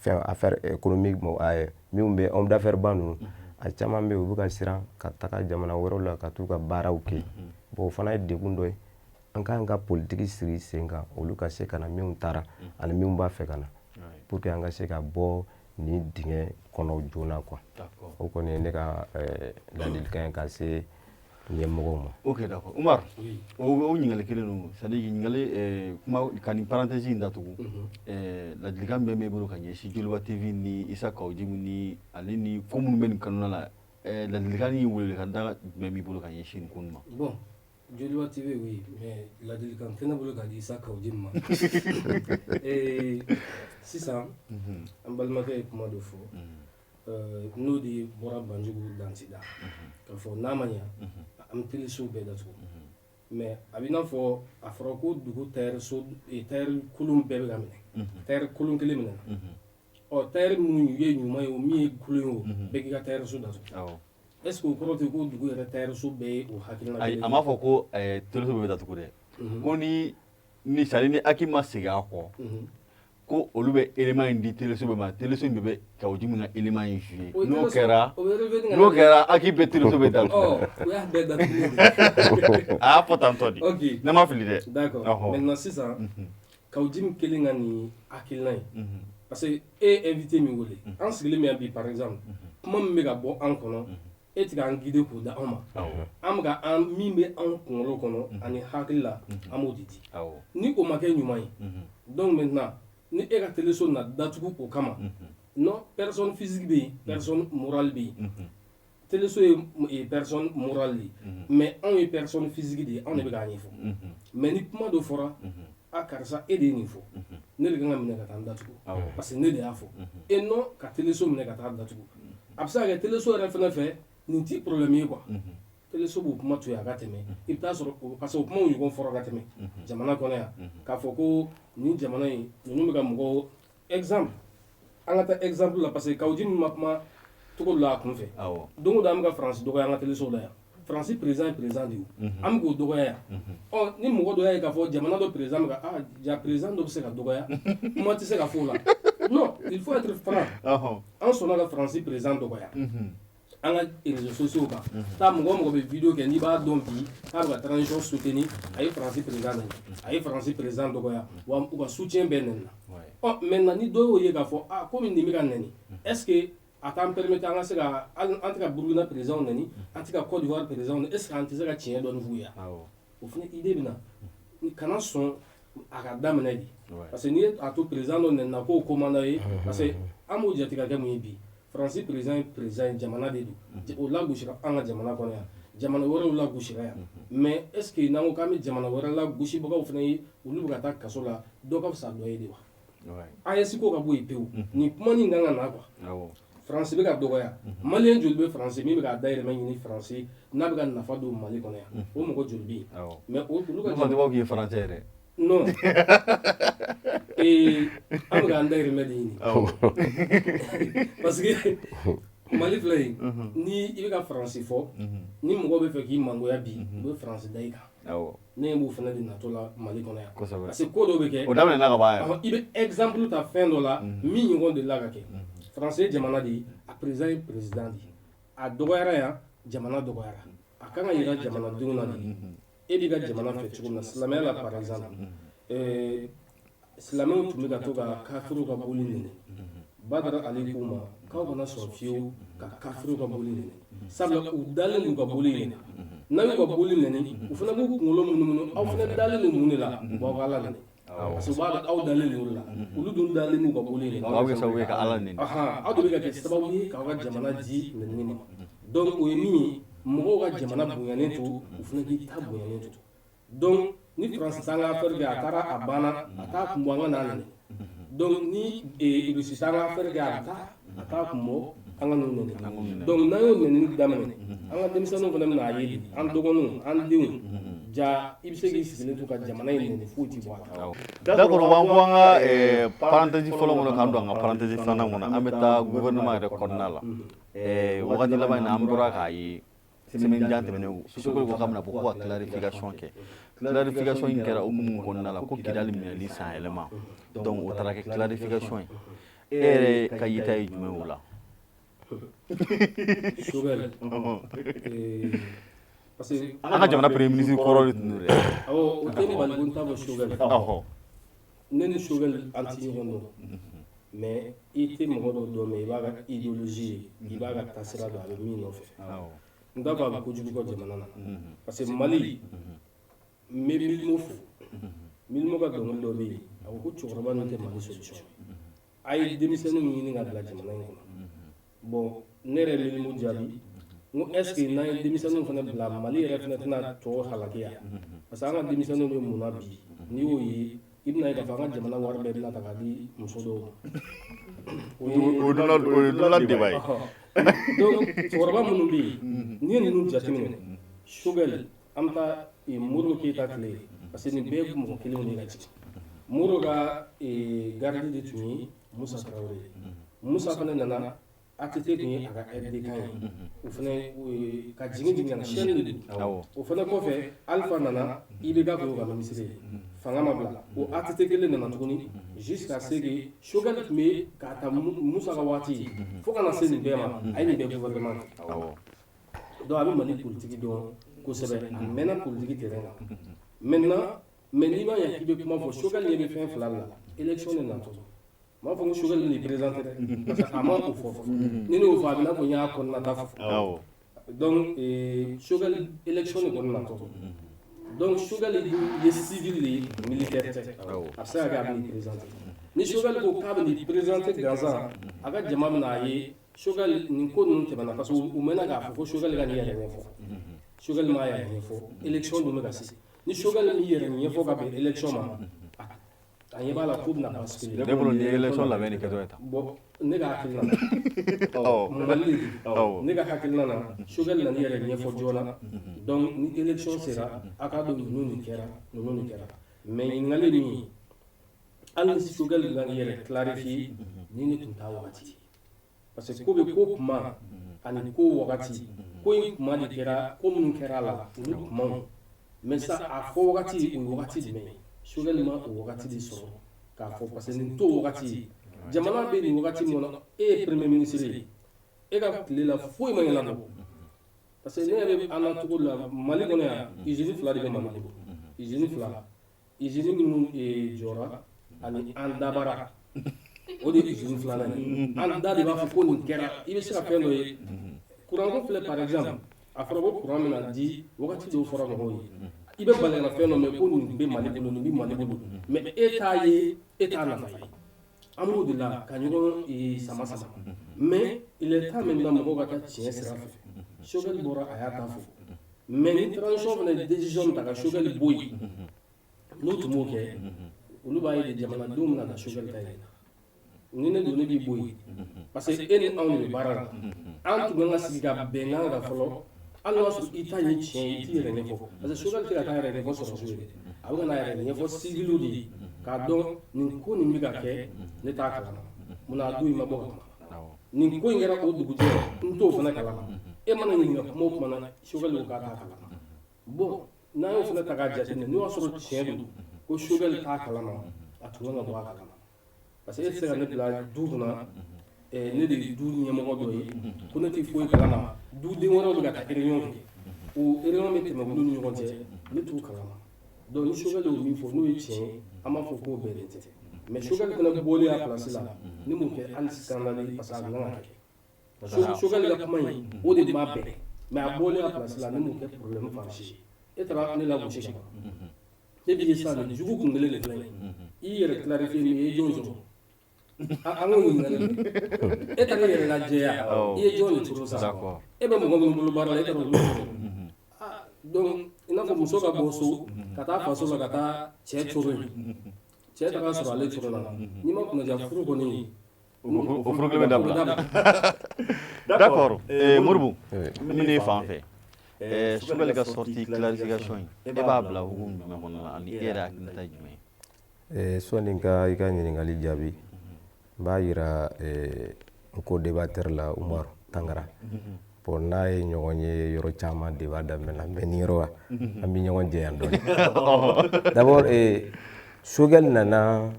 fɛn affaire économique, minnu bɛ homme d'affaires ba ninnu, a caman bɛ yen, u bɛ ka siran ka taga jamana wɛrɛw la ka t'u ka baaraw kɛ. Bon, o fana ye degun dɔ ye. An k'an ka politiki sigi sen kan, olu ka se ka na, minnu taara ani minnu b'a fɛ ka na, pour que an ka se ka bɔ nin dingɛ kɔnɔ joona quoi. O kɔni ye ne ka ladilikan ye ka se ɲɛmɔgɔw ma. Ok, d'accord. Umar, o ɲininkali kelen don, c'est à dire ɲininkali kuma ka nin parenthèse in datugu. Ladilikan min bɛ bolo ka ɲɛsin Joliba TV ni Isa Kaw Jim ni ale ni ko minnu bɛ nin kɔnɔna la, ladilikan ni welewelekan da jumɛn b'i bolo ka ɲɛsin nin ko ninnu ma? Bon, Joliba TV, oui, mais ladilikan tɛ ne bolo ka di Isa Kaw Jim ma. Sisan an balimakɛ ye kuma dɔ fɔ, n'o de bɔra Banjugu Dantida k'a fɔ n'a ma ɲa, an bɛ telesow bɛɛ datugu. Mais a bɛ i n'a fɔ a fɔra ko dugu tayɛriso, tayɛri kolon bɛɛ bɛ ka minɛ, tayɛri kolon kelen minɛ. Ɔ, tayɛri minnu ye ɲuman ye o, min ye kolon ye o, bɛɛ k'i ka tayɛriso datugu. Est ce que o kɔrɔ tɛ ko dugu yɛrɛ tayɛriso bɛɛ ye o hakilina? Ayi, a m'a fɔ ko teleso bɛɛ bɛ datugu dɛ. Ko ni c'est à dire ni HAC ma segin a kɔ, ko olu bɛ élément in di teleso bɛɛ ma, teleso in bɛɛ bɛ Kaw Jim ka élément in jouer. N'o kɛra, HAC bɛ teleso bɛ datugu. Ɔ, o y'a bɛɛ datugu. A y'a fɔ tantɔ de. Ne ma fili dɛ. D'accord. Maintenant sisan, Kaw Jim kelen ka nin hakilina ye, parce que e ye invité min wele, an sigilen bɛ yan bi, par exemple, kuma min bɛ ka bɔ an kɔnɔ, e tɛ k'an guider k'o da anw ma. An bɛ ka an min bɛ anw kunkolo kɔnɔ ani hakili la, an b'o de di. Ni o ma kɛ ɲuman ye, donc maintenant ni e ka teleso na datugu o kama, non, personne physique bɛ yen, personne morale bɛ yen. Teleso ye personne morale de ye, mais anw ye personne physique de ye, anw de bɛ k'a ɲɛfɔ. Mais ni kuma dɔ fɔra, a karisa, e de ye nin fɔ, ne de kan ka minɛ ka taa n datugu parce que ne de y'a fɔ, et non ka teleso minɛ ka taa datugu. A bɛ se ka kɛ teleso yɛrɛ fɛnɛ fɛ, nin ti problème ye quoi. Teleso b'o kuma to yen a ka tɛmɛ. I bɛ taa sɔrɔ, parce que o kumaw ɲɔgɔn fɔra ka tɛmɛ jamana kɔnɔ yan, k'a fɔ ko nin jamana in ninnu bɛ ka mɔgɔw, exemple, an ka taa exemple la, parce que Kaw Jim ma kuma cogo dɔ la a kun fɛ. Don o don an bɛ ka Faransi dɔgɔya an ka telesow la yan. Faransi président ye président de ye, an bɛ k'o dɔgɔya yan. Ɔ, ni mɔgɔ dɔ y'a ye k'a fɔ jamana dɔ président bɛ ka, ah ja, président dɔ bɛ se ka dɔgɔya, kuma tɛ se ka fɔ o la. Non, il faut être franc. An sɔnna ka Faransi président dɔgɔya an ka réseaux sociaux kan. Taa, mɔgɔ o mɔgɔ bɛ vidéo kɛ, n'i b'a dɔn bi k'a bɛ ka transition soutenir, a ye Faransi président nɛni, a ye Faransi président dɔgɔya, wa u ka soutien bɛɛ nɛni na. Ɔ, maintenant ni dɔ y'o ye k'a fɔ, ah, komi nin bɛ ka nɛni, est ce que a t'an permettre an ka se ka, an tɛ ka Burukina président nɛni, an tɛ ka Côte d'Ivoire président nɛni, est ce que an tɛ se ka tiɲɛ dɔɔni f'u ye? O fana idée bɛ na. Kana sɔn a ka daminɛ de, parce que n'i ye a to président dɔ nɛni na k'o ko man d'a ye, parce que an b'o jate ka kɛ mun ye bi? Faransi président ye président ye, jamana de don, o lagosira an ka jamana kɔnɔ yan, jamana wɛrɛw lagosira yan. Mais est ce que n'an ko k'an bɛ jamana wɛrɛ lagosibagaw fana ye, olu bɛ ka taa kaso la, dɔ ka fisa dɔ ye de wa? AES ko ka bɔ yen pewu, nin kuma nin kan ka na quoi. Faransi bɛ ka dɔgɔya. Maliyɛn joli bɛ Faransi min bɛ k'a dahirimɛ ɲini Faransi n'a bɛ ka nafa don Mali kɔnɔ yan? O mɔgɔ joli bɛ yen? Mais olu ka tubabu k'i ye français yɛrɛ. Non, an bɛ k'an dahirimɛ de ɲini, parce que Mali filɛ yen, ni i bɛ ka Faransi fɔ, ni mɔgɔ bɛ fɛ k'i mangoya bi, u bɛ Faransi da i kan. Ne b'o fana de natɔ la Mali kɔnɔ yan, parce que ko dɔ bɛ kɛ. O daminɛna ka ban yɛrɛ. I bɛ exemple ta fɛn dɔ la min ɲɔgɔn delila ka kɛ. Faransi ye jamana de ye, a président ye président de ye, a dɔgɔyara yan, jamana dɔgɔyara. A kan ka yira jamanadenw na de, e b'i ka jamana fɛ cogo min na. Silamɛya la, par exemple, silamɛw tun bɛ ka to ka kafiriw ka boli nɛni. Badara Ali k'u ma k'aw kana sɔn fiyewu ka kafiriw ka boli nɛni, sabula u dalen d'u ka boli in na. N'a y'u ka boli nɛni, u fana b'u kunkolo munumunu, aw fana dalen don mun de la? U b'aw ka Ala nɛni, parce que u b'a dɔn aw dalen don o de la, olu dun dalen b'u ka boli in na. Aw bɛ kɛ sababu ye ka Ala nɛni. Aw de bɛ ka kɛ sababu ye k'aw ka jamana di nɛnini ma. Donc o ye min ye, mɔgɔw ka jamana bonyanen to, u fana k'i ta bonyanen to. Donc ni Faransi t'an ka affaire kɛ, a taara, a banna, a t'a kun bɔ an ka n'a nɛni. Donc ni Russie t'an ka affaire kɛ, a bɛ taa, a t'a kun bɔ an ka n'u nɛni. Donc n'an y'o nɛnini daminɛ, an ka denmisɛnninw fana bɛna a ye de, an dɔgɔninw, an denw, ja i bɛ se k'i sigilen to ka jamana in nɛni, foyi t'i bɔ a la. D'accord, o b'an bɔ an ka parenthèse fɔlɔ kɔnɔ k'an don an ka parenthèse filanan kɔnɔ. An bɛ taa gouvernement yɛrɛ kɔnɔna la. Wagati laban in na, an bɔra k'a ye Semaine jan tɛmɛnen, Choguel ko k'a bɛna bɔ ko ka clarification kɛ. Clarification in kɛra hukumu kɔnɔna la ko Kidali minɛli san yɛlɛma, donc o taara kɛ clarification ye. E yɛrɛ ka yeta ye jumɛn o la? Choguel, parce que an ka jamana premier ministre kɔrɔ de tun don dɛ. Awɔ, o tɛ ne bali ko n t'a fɔ Choguel. Ne ni Choguel, an ti ɲɔgɔn dɔn, mais i tɛ mɔgɔ dɔ dɔn, mais i b'a ka idéologie ye, i b'a ka taasira dɔn, a bɛ min nɔfɛ. N t'a fɔ a bɛ kojugu kɛ jamana na, parce que Mali, n bɛ Milimo fo. Milimo ka dɔnkili dɔ bɛ yen, a ko ko cɛkɔrɔba ninnu tɛ Mali solution ye, a ye denmisɛnninw ɲini ka bila jamana in kɔnɔ. Bon, ne yɛrɛ ye Milimo jaabi n ko est ce que n'an ye denmisɛnninw fana bila, Mali yɛrɛ fana tɛna tɔ halaki yan? Parce que an ka denmisɛnninw bɛ mun na bi? N'i y'o ye, i bɛna ye k'a fɔ an ka jamana wari bɛɛ bɛna ta k'a di muso dɔw ma. O ye donna débat ye. Donc cɛkɔrɔba minnu bɛ yen, n'i ye ninnu jateminɛ, Choguel, an bɛ taa Modibo Keyita tile, parce que nin bɛɛ ye mɔgɔ kelenw de ye ka jigin. Modibo ka garde de tun ye Musa Tarawele ye. Musa fana nana, ATT tun ye a ka aide de camp ye. O fana ka jigin jigin ka na, chaîne de don. O fana kɔfɛ, Alpha nana, IBK tun y'o ka ministre ye, fanga ma bila. O ATT kelen nana tuguni jusqu'à ce que Choguel tun bɛ k'a ta Musa ka waati fo ka na se nin bɛɛ ma, a ye nin bɛɛ gouvernement kɛ. Donc a bɛ Mali politique dɔn kosɛbɛ, a mɛnna politique terrain kan. Maintenant, mais n'i ma ɲɛ k'i bɛ kuma fɔ, Choguel ɲɛ bɛ fɛn fila de la: élection de natɔ. N m'a fɔ ko Choguel bɛn'i présenter dɛ, parce que a ma o fɔ fɔlɔ. Ni ne y'o fɔ, a bɛ n'a fɔ n y'a kɔnɔnata fɔ. Donc Choguel, élection de kɔni natɔ. Donc Choguel ye civil de ye, militaire tɛ. A bɛ se ka kɛ a bɛn'i présenter. Ni Choguel ko k'a bɛn'i présenter gansan, a ka jama bɛna a ye Choguel nin ko ninnu tɛmɛna, parce que u mɛnna k'a fɔ ko Choguel ka n'i yɛrɛ ɲɛfɔ. Choguel m'a yɛrɛ ɲɛfɔ, élection dun bɛ ka se. Ni Choguel m'i yɛrɛ ɲɛfɔ ka bɛn élection ma, a ɲɛ b'a la ko bɛna basculer. Ne bolo nin ye élection labɛn de kɛtɔ ye tan. Bon, ne ka hakilina na, Mali de don, ne ka hakilina na, Choguel nana i yɛrɛ ɲɛfɔ joona. Donc ni élection sera, a k'a dɔn ninnu nin kɛra, ninnu nin kɛra. Mais ɲininkali min ye, hali ni Choguel nana i yɛrɛ clarifier, ni ne tun t'a wagati ye, parce que ko bɛ ko kuma ani ko wagati. Ko in kuma de kɛra, ko minnu kɛra a la, olu kumaw. Mais sa a fɔ wagati, o ye wagati jumɛn ye? Choguel ma o wagati de sɔrɔ k'a fɔ, parce que nin t'o wagati ye. Jamana bɛ nin wagati min kɔnɔ, e ye premier ministre ye, e ka tile la foyi ma ɲɛnabɔ. Parce que ne yɛrɛ bɛ an na cogo la Mali kɔnɔ yan, usine fila de bɛ Mali bolo, usine fila, usine minnu jɔra ani an dabara, o de ye usine filanan ye. An da de b'a fɔ ko nin kɛra. I bɛ se ka fɛn dɔ ye, courant ko filɛ par exemple, a fɔra ko courant bɛna di, wagati dɔw fɔra mɔgɔw ye. I bɛ bali ka na fɛn dɔ mɛn ko nin bɛ Mali bolo, nin bɛ Mali bolo, mais e t'a ye, e t'a nafa ye. An b'o de la ka ɲɔgɔn sama sama. Mais il est temps maintenant mɔgɔw ka taa tiɲɛ sira fɛ. Choguel bɔra, a y'a ta fɔ, mais ni transition fana ye décision ta ka Choguel bɔ yen, n'u tun m'o kɛ, olu b'a ye de jamanadenw bɛna taa Choguel ta ye. Ni ne don, ne b'i bɔ yen, parce que e ni anw de bɛ baara la. An tun kan ka sigi ka bɛnkan kan fɔlɔ, hali n'a sɔrɔ i ta ye tiɲɛ ye, i t'i yɛrɛ ɲɛfɔ, parce que Choguel tɛ ka taa yɛrɛ ɲɛfɔ sɔrɔsiw ye dɛ, a bɛ ka n'a yɛrɛ ɲɛfɔ civil de ye, k'a dɔn nin ko nin bɛ ka kɛ, ne t'a kalama. Munna a don i ma bɔ ka kuma? Nin ko in kɛra o dugujɛ, n t'o fana kalama. E mana ɲininka kuma o kuma na, Choguel ko k'a t'a kalama. Bon, n'an y'o fana ta k'a jateminɛ, n'o y'a sɔrɔ tiɲɛ don ko Choguel t'a kalama, a tun kan ka bɔ a kalama, parce que e tɛ se ka ne bila du kunna, ne de ye du ɲɛmɔgɔ dɔ ye, ko ne tɛ foyi kalama. Duden wɛrɛw bɛ ka taa réunion kɛ, o réunion bɛ tɛmɛ olu ni ɲɔgɔn cɛ, ne t'u kalama. Donc ni Choguel y'o min fɔ, n'o ye tiɲɛ ye, an b'a fɔ k'o bɛnnen tɛ. Mais Choguel fana bɔlen a place la, ne m'o kɛ hali scandale ye, parce que a kan ka kɛ. Choguel ka kuma in, o de ma bɛn, mais a bɔlen a place la, ne m'o kɛ problème fan si ye. E taara ne lagosi ka ban, ne b'i ye sisan, nin jugu kun kelen de filɛ nin ye. I yɛrɛ clarifier, min ye jɔn sɔrɔ, an k'o ɲininkali kɛ. E taara i yɛrɛ lajɛya, i ye jɔn de turu sa? E bɛ mɔgɔ minnu bolo baara la, e taara olu sɔrɔ. Donc i n'a fɔ muso ka bɔ so ka taa faso la ka taa cɛ coro yen, cɛ taara sɔrɔ ale coro la, n'i ma kunnaja, furu kɔni o furu kelen bɛ dabila. D'accord, Modibo, min ne fan fɛ, Choguel ka sortie clarification in, e b'a bila hukumu jumɛn kɔnɔna la, ani e yɛrɛ hakilinata ye jumɛn ye? Sɔnni n ka i ka ɲininkali jaabi, n b'a yira n co-débatteur la, Umaru Tangara. Bon, n'a ye ɲɔgɔn ye yɔrɔ caman débat daminɛ na, mais nin yɔrɔ an bɛ ɲɔgɔn jɛ yan dɔɔni. D'abord, Choguel nana,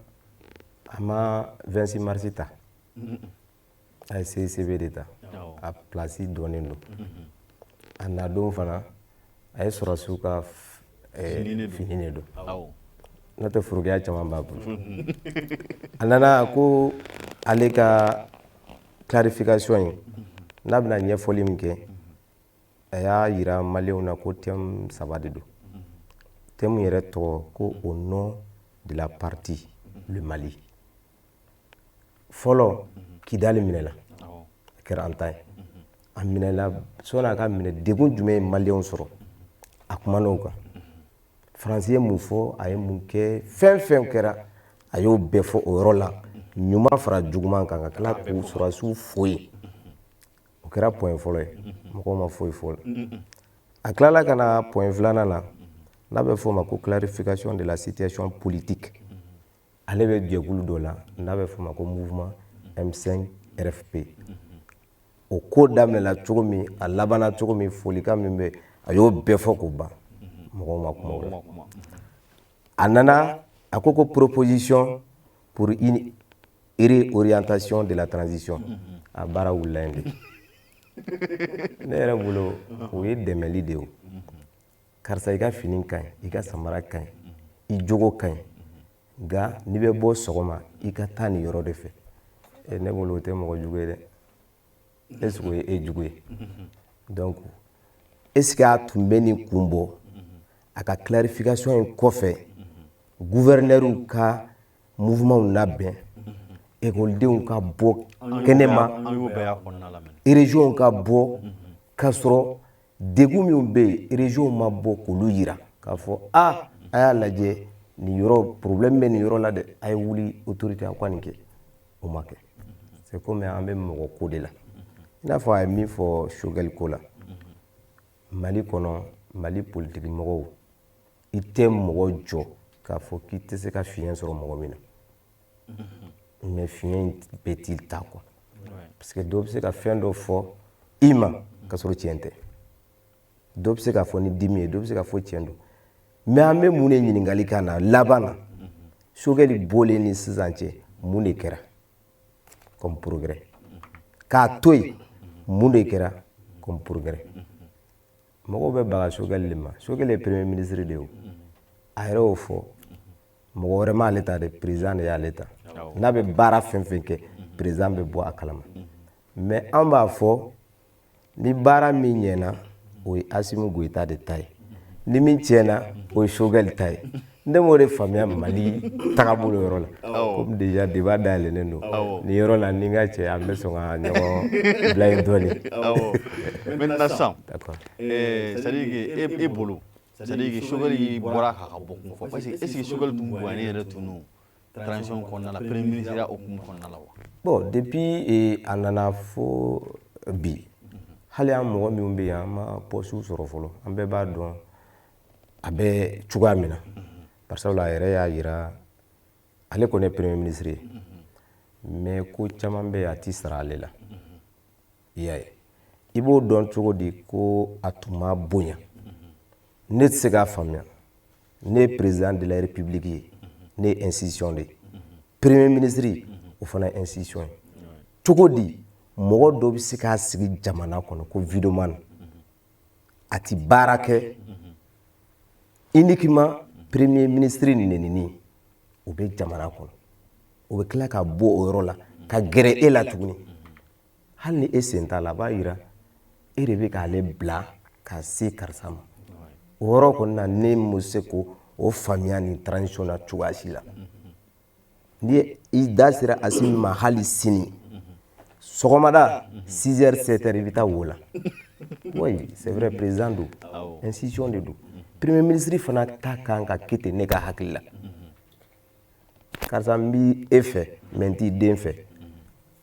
a ma 26 mars ta, a ye CICB de ta. A place dɔnnen don. A nadon fana, a ye sɔrɔdasiw ka fini de don, n'o tɛ forokɛya caman b'a bolo. A nana ko ale ka clarification ye, n'a bɛna ɲɛfɔli min kɛ, a y'a yira maliyɛnw na ko thème saba de don. Thème yɛrɛ tɔgɔ ko "Au nom de la partie le Mali". Fɔlɔ, Kidali minɛna, a kɛra an ta ye. A minɛna, sɔnni a ka minɛ, degun jumɛn ye maliyɛnw sɔrɔ? A kumana o kan. Faransi ye mun fɔ? A ye mun kɛ? Fɛn fɛn kɛra, a y'o bɛɛ fɔ o yɔrɔ la, ɲuman fara juguman kan, ka tila k'u sɔrɔdasiw fo yen. O kɛra point fɔlɔ ye, mɔgɔw ma foyi fɔ o la. A tilala ka na point filanan na, n'a bɛ f'o ma ko clarification de la situation politique. Ale bɛ jɛkulu dɔ la n'a bɛ f'o ma ko mouvement M5 RFP. O ko daminɛna cogo min, a labanna cogo min, folikan min bɛ, a y'o bɛɛ fɔ k'o ban, mɔgɔw ma kuma o la. A nana, a ko ko proposition pour une réorientation de la transition. A baara wulila yen de. Ne yɛrɛ bolo, o ye dɛmɛli de ye. O karisa, i ka fini ka ɲi, i ka samara ka ɲi, i jogo ka ɲi, nka n'i bɛ bɔ sɔgɔma, i ka taa nin yɔrɔ de fɛ. Ne bolo, o tɛ mɔgɔ jugu ye dɛ. Est ce que o ye e jugu ye? Donc est ce que a tun bɛ nin kun bɔ a ka clarification in kɔfɛ, gouverneur ka mouvement labɛn, ekɔlidenw ka bɔ kɛnɛma, région ka bɔ, k'a sɔrɔ degun minnu bɛ yen, région ma bɔ k'olu yira k'a fɔ a a y'a lajɛ, nin yɔrɔ problème bɛ nin yɔrɔ la dɛ, a ye wuli, autorité, aw ka nin kɛ? O ma kɛ. C'est comme an bɛ mɔgɔ ko de la, i n'a fɔ a ye min fɔ Choguel ko la. Mali kɔnɔ, Mali politique mɔgɔw, i tɛ mɔgɔ jɔ k'a fɔ k'i tɛ se ka fiɲɛ sɔrɔ mɔgɔ min na, mais fiɲɛ in bɛɛ t'i ta quoi, parce que dɔw bɛ se ka fɛn dɔ fɔ i ma k'a sɔrɔ tiɲɛ tɛ. Dɔw bɛ se k'a fɔ ni dimi ye, dɔw bɛ se k'a fɔ tiɲɛ don. Mais an bɛ mun de ɲininkali ka na laban na? Choguel bɔlen ni sisan cɛ, mun de kɛra comme progrès? K'a to yen, mun de kɛra comme progrès? Mɔgɔw bɛ baga Choguel de ma. Choguel ye premier ministre de ye. O a yɛrɛ y'o fɔ, mɔgɔ wɛrɛ m'ale ta dɛ, président de y'ale ta. N'a bɛ baara fɛn fɛn kɛ, président bɛ bɔ a kalama. Mais an b'a fɔ, ni baara min ɲɛna, o ye Assimi Goïta de ta ye, ni min tiɲɛna, o ye Choguel ta ye. Ne m'o de faamuya Mali tagabolo yɔrɔ la. Comme déjà débat dayɛlɛnnen don nin yɔrɔ la, ni n ka cɛ, an bɛ sɔn ka ɲɔgɔn bila yen dɔɔni. Maintenant sisan, D'accord. C'est à dire que e bolo, c'est à dire que Choguel bɔra k'a ka bɔ kun fɔ, parce que est ce que Choguel tun bonyalen yɛrɛ tun don transition kɔnɔna la, premier ministre ya hukumu kɔnɔna la wa? Bon, depuis a nana fo bi, hali an mɔgɔ minnu bɛ yen, an ma poste sɔrɔ fɔlɔ, an bɛɛ b'a dɔn a bɛ cogoya min na. Par sabula a yɛrɛ y'a yira, ale kɔni ye premier ministre ye, mais ko caman bɛ yen, a ti sara ale la. I y'a ye, i b'o dɔn cogo di ko a tun ma bonya? Ne tɛ se k'a faamuya. Ne ye président de la république ye, ne ye institution de ye. Premier ministre, o fana ye institution ye. Cogo di mɔgɔ dɔ bɛ se k'a sigi jamana kɔnɔ ko videment, a ti baara kɛ, uniquement premier ministre nenini, o bɛ jamana kɔnɔ, o bɛ tila ka bɔ o yɔrɔ la ka gɛrɛ e la tuguni, hali ni e sen t'a la? A b'a yira e de bɛ k'ale bila ka se karisa ma. O yɔrɔ kɔni na, ne ma se k'o o faamuya nin transition na cogoya si la. Ni i da sera Assimi ma, hali sini sɔgɔmada 6 heures, 7 heures, i bɛ taa wo la. Oui, c'est vrai, président don, institution de don. Premier ministre fana ta kan ka kɛ ten. Ne ka hakili la, karisa, n b'i e fɛ, mais n t'i den fɛ.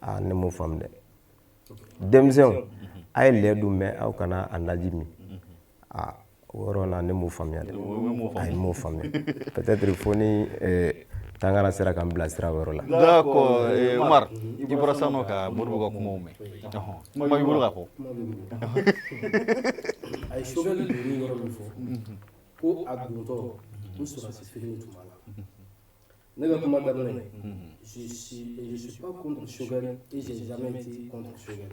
Aa, ne m'o faamu dɛ. Denmisɛnw, a ye lɛ dun, mais aw kana a naji min. Aa, o yɔrɔ la, ne m'o faamuya dɛ. Ayi, n m'o faamuya. Peut-être fo ni Tangara sera k'an bilasira o yɔrɔ la. D'accord, Umar, i bɔra sisan nɔ ka Modibo ka kumaw mɛn. Kuma b'i bolo ka fɔ. Kuma bɛ n bolo. A ye Choguel donni yɔrɔ min fɔ, ko a dontɔ ko sɔrɔdasi fitinin tun b'a la. Ne ka kuma daminɛ, je suis pas contre Choguel et j'ai jamais été contre Choguel,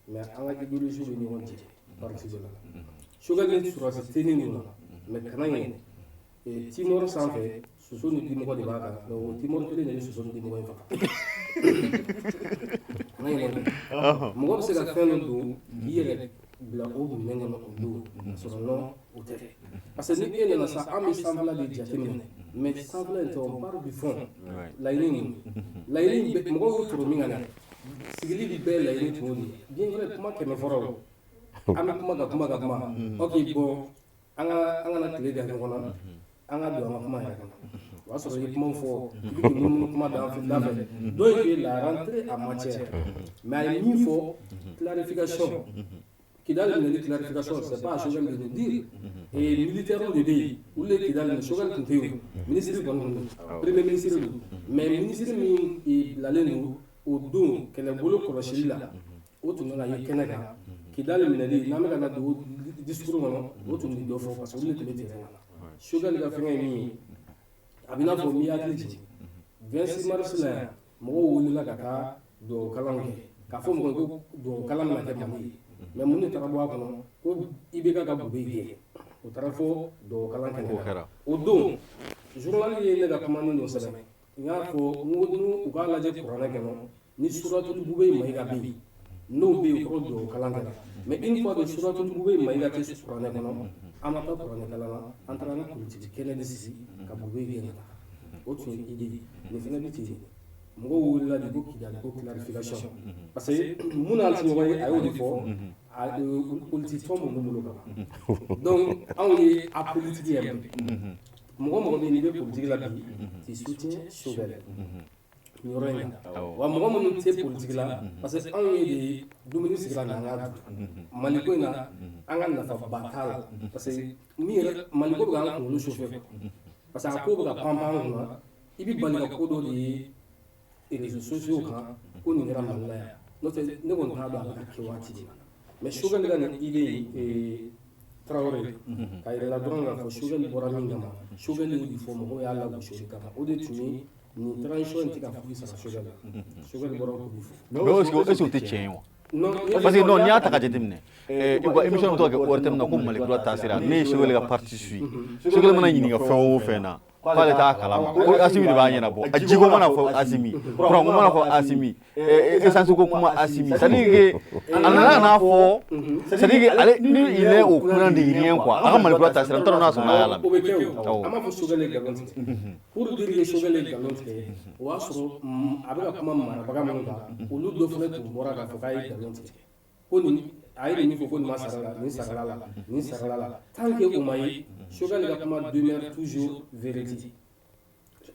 mais an ka idéologie bɛ ɲɔgɔn cɛ parti dɔ la. Choguel ni sɔrɔdasi tenue donna, mais kana ɲinɛ, Timor sanfɛ, soso ni dimɔgɔ de b'a kan, mais o Timor kelen de bɛ soso ni dimɔgɔ in faga. Kana ɲinɛ, mɔgɔ bɛ se ka fɛn dɔ don k'i yɛrɛ bila o minɛn kɔnɔ o don, ka sɔrɔ non, o tɛ, parce que ni e nana sa, an bɛ sanfɛla de jateminɛ, mais sanfɛla in tɛ, on parle du fond. Laɲini mun laɲini bɛ mɔgɔw y'u tɔrɔ min kan dɛ, sigili bɛɛ laɲini tun y'o de ye. Bien vrai, kuma 100 fɔra, o an bɛ kuma ka kuma ka kuma. Ok, bon, an ka an kana tile da ɲɔgɔn na, an ka don an ka kuma yɛrɛ kɔnɔ. O y'a sɔrɔ i ye kumaw fɔ, i bɛ k'i munumunu kuma da fɛ dɔ in tun ye la rentrée en matière, mais a ye min fɔ, clarification, Kidali minɛli clarification, c'est pas à Choguel de nous dire. Et militaires de bɛ yen, olu de ye Kidali minɛ. Choguel tun tɛ yen, ministre kɔni tun don, premier ministre don, mais ministre min bilalen don o don kɛlɛbolo kɔlɔsili la, o tun kan ka ye kɛnɛ kan. Kidali minɛli, n'an bɛ ka na don discours kɔnɔ, o tun bɛ dɔ fɔ, parce que olu de tun bɛ terrain kan. Choguel ka fɛngɛ ye min ye, a bɛ n'a fɔ n'i hakili jigin 26 mars la yan, mɔgɔw wulila ka taa duwawu kalan kɛ, k'a fɔ mɔgɔ ye ko duwawu kalan bɛna kɛ Mali ye, mais mun de taara bɔ a kɔnɔ? Ko IBK ka Boubèye gɛn, o taara fɔ duwawu kalan kɛnɛ kan. O don, journal ye ne ka kumanin dɔ sɛbɛn, n y'a fɔ n ko u k'a lajɛ kuranɛ kɔnɔ ni suratul Boubèye Maïga bɛ yen. N'o bɛ yen, o kɔrɔ duwawu kalan kɛra. Mais une fois que suratul Boubèye Maïga tɛ kuranɛ kɔnɔ, an ma taa kuranɛ kalan na, an taara an ka politique kɛnɛ de sigi ka Boubèye gɛn ka taa. O tun ye idée ye. Nin fana bɛ ten, mɔgɔw wulila de ko Kidali ko clarification, parce que mun n'an tɛ ɲɔgɔn ye, a y'o de fɔ, politique tɔn b'olu bolo ka ban. Donc anw ye apolitique yɛrɛ, mɔgɔ mɔgɔ bɛ yen n'i bɛ politique la bi, tu soutiens Choguel nin yɔrɔ in na. Wa mɔgɔ minnu tɛ politique la, parce que anw ye de dumuni sigira na an ka dun Maliko in na, an ka nafaba t'a la, parce que min yɛrɛ Maliko bɛ k'an kunkolo chauffer, parce que a ko bɛ ka pan pan an kunna. I bɛ bali ka ko dɔ de ye réseaux sociaux kan ko nin kɛra Mali la yan, n'o tɛ ne kɔni t'a dɔn a bɛ ka kɛ waati min na. Mais Choguel ka nin idée in, Tarawele, ka yɛrɛ la dɔrɔn k'a fɔ Choguel bɔra min kama, Choguel y'o de fɔ, mɔgɔw y'a lagosi o de kama. O de tun ye nin transition in tɛ ka foyi sara Choguel la. Choguel bɔra k'o de fɔ. Mais est-ce que o tɛ tiɲɛ ye wa? Non. Parce que non, n'i y'a ta ka jateminɛ, u ka émission bɛ to ka kɛ ORTM na ko Mali kura taasira, ne ye Choguel ka parti suit, Choguel mana ɲininka fɛn o fɛn na, k'ale t'a kalama, ko Assimi de b'a ɲɛnabɔ. A jiko mana fɔ Assimi, kuranko mana fɔ Assimi, essence ko kuma Assimi, c'est à dire que a nana ka n'a fɔ, c'est à dire que ale ni il est au courant de rien quoi. A ka Mali kura taasira, n t'a dɔn n'a sɔrɔ n'a y'a O lamɛn. Bɛ kɛ, o an b'a fɔ Choguel ye nkalon tigɛ. Pour dire que Choguel ye nkalon tigɛ, o y'a sɔrɔ a bɛ ka kuma marabaga minnu kan, olu dɔ fana tun bɔra k'a fɔ k'a ye nkalon tigɛ, ko nin a ye nin min fɔ, ko nin ma sara la, nin sarala la, nin sarala la. Tant que o ma ye, Choguel ka kuma demeure toujours vérité.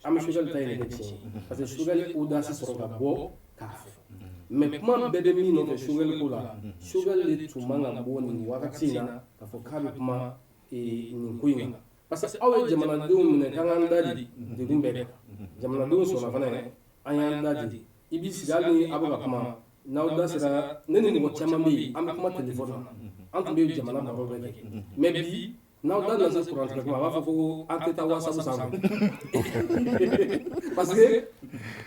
An bɛ Choguel ta in de kɛ tiɲɛ ye, parce que Choguel ye audace sɔrɔ ka bɔ k'a fɔ. Mais kuma bɛɛ bɛ min nɔfɛ Choguel ko la, Choguel de tun man ka bɔ nin wagati in na k'a fɔ k'a bɛ kuma nin ko in kan, parce que aw ye jamanadenw minɛ k'an k'an da di degun bɛɛ kan. Jamanadenw sɔnna fana, an y'an da di. I b'i sigi, hali ni aw bɛ ka kuma, n'aw da sera, ne ni mɔgɔ caman bɛ yen, an bɛ kuma téléphone na, an tun bɛ jamana baro bɛɛ kɛ, mais bi n'aw da nana se kurantigɛ kuma, a b'a fɔ ko an tɛ taa WhatsApp sanfɛ, parce que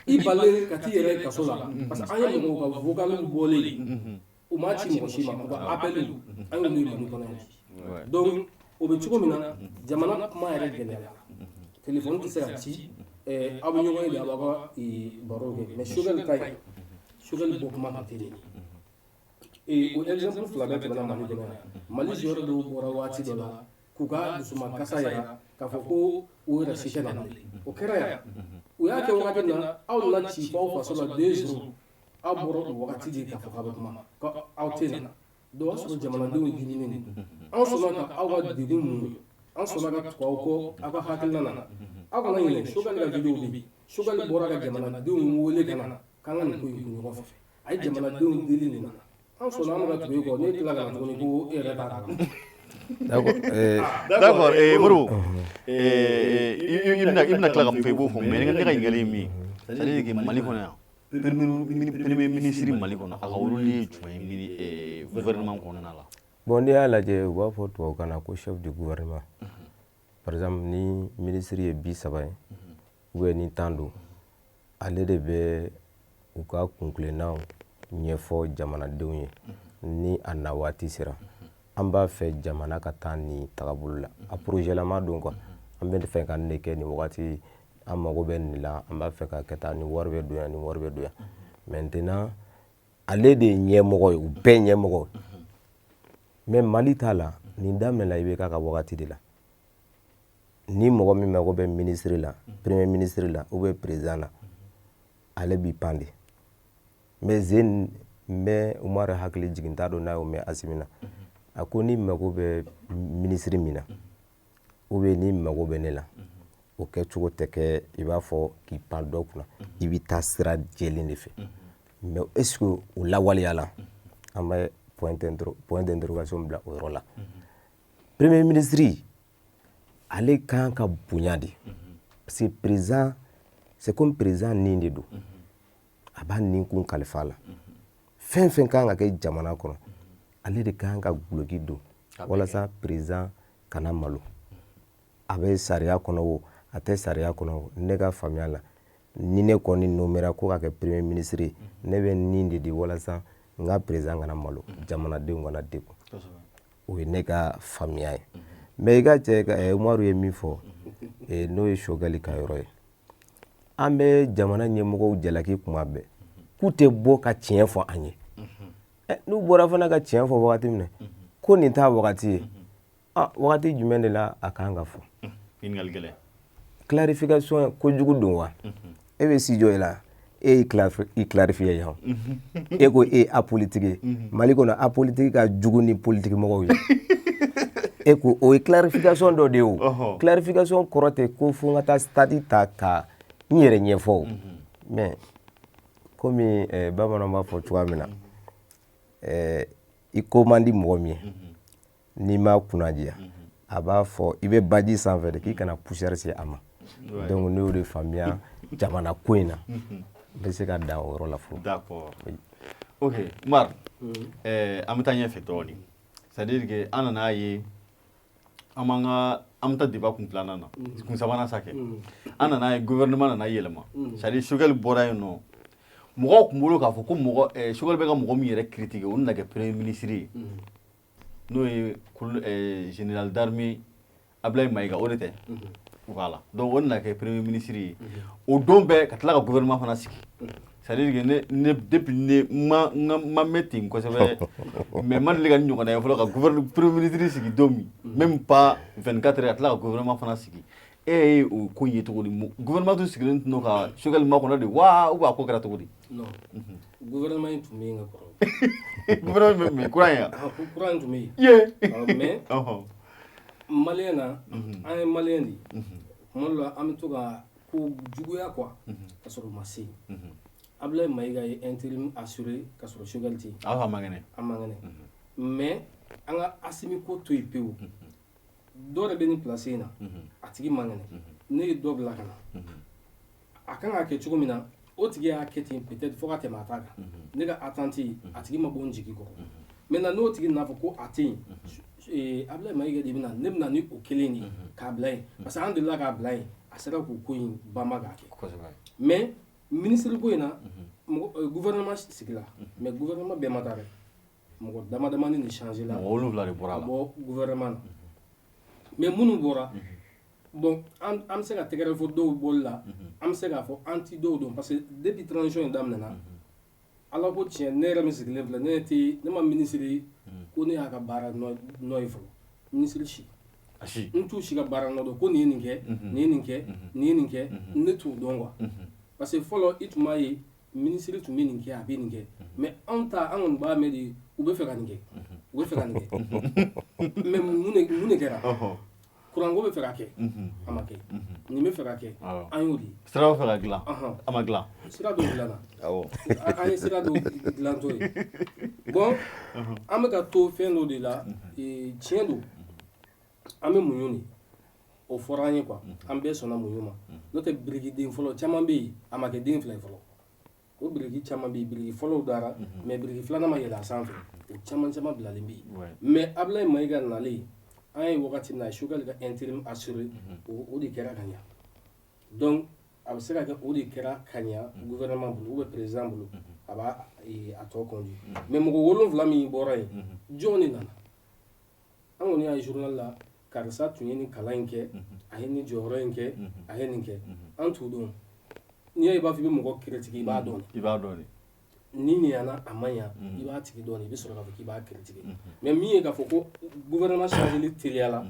i balen ka t'i yɛrɛ kaso la, parce que an ye mɔgɔw ka vocal bɔlen ye, u m'a ci mɔgɔ si ma, u ka appel, an y'olu ye Mali kɔnɔ yan bi. Donc o bɛ cogo min na, jamana kuma yɛrɛ gɛlɛyara, téléphone tɛ se ka ci, aw bɛ ɲɔgɔn ye de, aw b'aw ka baro kɛ. Mais Choguel ta ye, Choguel bɔ kuma ka teli. O exemple fila bɛɛ tɛmɛna Mali kɔnɔ yan. Mali joueur dɔw bɔra waati dɔ la k'u ka dusuma kasa yira k'a fɔ ko u yɛrɛ si tɛ na bilen. O kɛra yan, u y'a kɛ wagati min na, aw nana ci fɔ aw faso la 2 jours, aw bɔra o wagati de k'a fɔ k'aw bɛ kuma ko aw tɛ na. Donc o y'a sɔrɔ jamanadenw diminen don. Anw sɔnna ka aw ka degun mun, an sɔnna ka tugu aw kɔ aw ka hakilina na. Aw kana ɲinɛ, Choguel ka vidéo bɛ yen. Choguel bɔra ka jamanadenw wele ka na k'an ka nin ko in kun ɲɔgɔn fɛ. A ye jamanadenw deli nin na, an sɔnna, an bɛ ka tugu e kɔ. Ne tila ka na tuguni ko e yɛrɛ t'a kalama. D'accord, Modibo, i bɛna tila ka mun fɔ, i b'o fɔ, mais ne ka ɲininkali ye min ye, c'est à dire que Mali kɔnɔ yan, premier ministre Mali kɔnɔ, a ka rôle ye jumɛn ye gouvernement kɔnɔna la? Bon, n'i y'a lajɛ, u b'a fɔ tubabukan na ko chef du gouvernement. Par exemple, ni ministre ye 30 ye ou bien ni 10 don, ale de bɛ u ka kunkilennaw ɲɛfɔ jamanadenw ye ni a na waati sera. An b'a fɛ jamana ka taa nin tagabolo la, a projet lama don quoi. An bɛ fɛ ka nin de kɛ nin wagati, an mago bɛ nin la, an b'a fɛ ka kɛ tan, ni wari bɛ don yan, ni wari bɛ don yan. Maintenant, ale de ye ɲɛmɔgɔ ye, u bɛɛ ɲɛmɔgɔ. Mais Mali t'a la, nin daminɛla i bɛ k'a ka wagati de la. Ni mɔgɔ min mago bɛ ministre la, premier ministre la ou bien président la, ale b'i pan de. Mais zen n bɛ Umaru hakili jigin, t'a dɔn n'a y'o mɛn Asimi na, a ko ni mago bɛ ministre min na ou bien ni mago bɛ ne la, o kɛcogo tɛ kɛ i b'a fɔ k'i pan dɔ kunna, i bɛ taa sira jɛlen de fɛ. Mais est ce que o lawaleya la? An bɛ point d'interrogation bila o yɔrɔ la. Premier ministre, ale kan ka bonya de, parce que président, c'est comme président nin de don, a b'a nin kun kalifa la. Fɛn fɛn kan ka kɛ jamana kɔnɔ, ale de kan ka guloki don walasa président kana malo. A bɛ sariya kɔnɔ o, a tɛ sariya kɔnɔ o, ne ka faamuya la, ni ne kɔni nommera ko ka kɛ premier ministre ye, ne bɛ nin de di walasa n ka président kana malo, jamanadenw kana degun. O ye ne ka faamuya ye. Mais i ka cɛ Umaru ye min fɔ, n'o ye Choguel ka yɔrɔ ye, an bɛ jamana ɲɛmɔgɔw jalaki kuma bɛɛ k'u tɛ bɔ ka tiɲɛ fɔ an ye. N'u bɔra fana ka tiɲɛ fɔ wagati min na ko nin t'a wagati ye, wagati jumɛn de la a kan ka fɔ? Ɲininkali gɛlɛn. Clarification kojugu don wa? E bɛ studio la, e y'i clarifier yan, e ko e ye apolitique ye. Mali kɔnɔ, apolitique ka jugu ni politique mɔgɔw ye. E ko o ye clarification dɔ de ye. O clarification kɔrɔ tɛ ko fo n ka taa stade ta ka n yɛrɛ ɲɛfɔ o. Mais komi bamananw b'a fɔ cogoya min na, i ko man di mɔgɔ min ye, n'i m'a kunnadiya, a b'a fɔ i bɛ baji sanfɛ de k'i kana poussière se a ma. Donc ne y'o de faamuya jamana ko in na, n bɛ se ka dan o yɔrɔ la fɔlɔ. D'accord, ok Umar, an bɛ taa ɲɛfɛ dɔɔnin. C'est à dire que an nana ye, an b'an ka, an bɛ taa débat kun filanan na, kun sabanan sa kɛ. An nana ye, gouvernement nana yɛlɛma, c'est à dire Choguel bɔra yen nɔ, mɔgɔw kun bolo k'a fɔ ko mɔgɔ Choguel bɛ ka mɔgɔ min yɛrɛ critiquer, o nana kɛ premier ministre ye, n'o ye général d'armée Abdoulaye Maïga, o de tɛ? Voilà, donc o nana kɛ premier ministre ye o don bɛɛ, ka tila ka gouvernement fana sigi. C'est à dire que ne depuis ne ma n ma mɛn ten kosɛbɛ, mais n ma deli ka ni ɲɔgɔnna ye fɔlɔ, ka premier ministre sigi don min, même pas 24 heures, ka tila ka gouvernement fana sigi. E ye o ko in ye cogo di? Gouvernement tun sigilen tun don ka Choguel makɔnɔ de wa, ou bien a ko kɛra cogo di? Non, gouvernement in tun bɛ yen ka kɔrɔ. Gouvernement bɛ kura in yan? Kura in tun bɛ yen. Ye. Mais malien na, an ye malien de ye, tuma dɔ la an bɛ to ka ko juguya quoi, ka sɔrɔ o ma se yen. Abdoulaye Maïga ye intérim assuré ka sɔrɔ Choguel tɛ yen. A man kɛnɛ. A man kɛnɛ, mais an ka Assimi ko to yen pewu. Dɔ de bɛ nin place in na, a tigi man kɛnɛ, ne ye dɔ bila ka na, a kan ka kɛ cogo min na, o tigi y'a kɛ ten, peut-être fo ka tɛmɛ a ta kan. Ne ka attente, a tigi ma bɔ n jigi kɔrɔ. Maintenant, n'o tigi nana fɔ ko a tɛ yen, Abdoulaye Maïga de bɛ na, ne bɛ na ni o kelen de ye k'a bila yen, parce que an delila k'a bila yen, a sera k'o ko in banba k'a kɛ. Mais ministre ko in na, mɔgɔ gouvernement sigila, mais gouvernement bɛɛ ma taa dɛ, mɔgɔ dama damani de changé la. Mɔgɔ 7 de bɔra a la ka bɔ gouvernement na. Mais minnu bɔra, bon, an bɛ se ka tɛgɛrɛ fɔ dɔw bɔli la, an bɛ se k'a fɔ an ti dɔw dɔn, parce que depuis transition in daminɛna, Ala ko tiɲɛ, ne yɛrɛ min sigilen filɛ, ne tɛ, ne ma ministre ko ne y'a ka baara nɔ ye fɔlɔ, ministre si n t'u si ka baara nɔ dɔn, ko nin ye nin kɛ, nin ye nin kɛ, nin ye nin kɛ, ne t'o dɔn quoi. Parce que fɔlɔ, i tun b'a ye ministre tun bɛ nin kɛ, a bɛ nin kɛ, mais anw ta, an kɔni b'a mɛn de, u bɛ fɛ ka nin kɛ, u bɛ fɛ ka nin kɛ. Mais mun de kɛra? Kuranko bɛ fɛ ka kɛ, a ma kɛ. Nin bɛ fɛ ka kɛ, an y'o de ye. Sira bɛ fɛ ka dilan, a ma dilan. Sira dɔw dilanna, an ye sira dɔw dilantɔ ye. Bon, an bɛ ka to fɛn dɔ de la, tiɲɛ don. An bɛ muɲu de, o fɔra an ye quoi. An bɛɛ sɔnna muɲu ma. N'o tɛ, birikiden fɔlɔ caman bɛ yen, a ma kɛ den fila ye fɔlɔ. O biriki caman bɛ yen, biriki fɔlɔw dara, mais biriki filanan ma yɛlɛ a sanfɛ. O caman caman bilalen bɛ yen. Mais Ablaye Mayiga nalen, an ye wagati min na, Choguel ka intérim assuré, o de kɛra ka ɲa. Donc a bɛ se ka kɛ o de kɛra ka ɲa gouvernement bolo ou bien président bolo, a b'a a tɔ conduit. Mais mɔgɔ 7 min bɔra yen, jɔn de nana? An kɔni y'a ye journal la, karisa tun ye nin kalan in kɛ, a ye nin jɔyɔrɔ in kɛ, a ye nin kɛ. An t'u dɔn. N'i y'a ye i b'a fɔ i bɛ mɔgɔ critiquer, i b'a dɔn. I b'a dɔn de. Ni ɲana, a ma ɲa, i b'a tigi dɔn, i bɛ sɔrɔ k'a fɔ k'i b'a critiquer. Mais min ye k'a fɔ ko gouvernement changeli teliyala,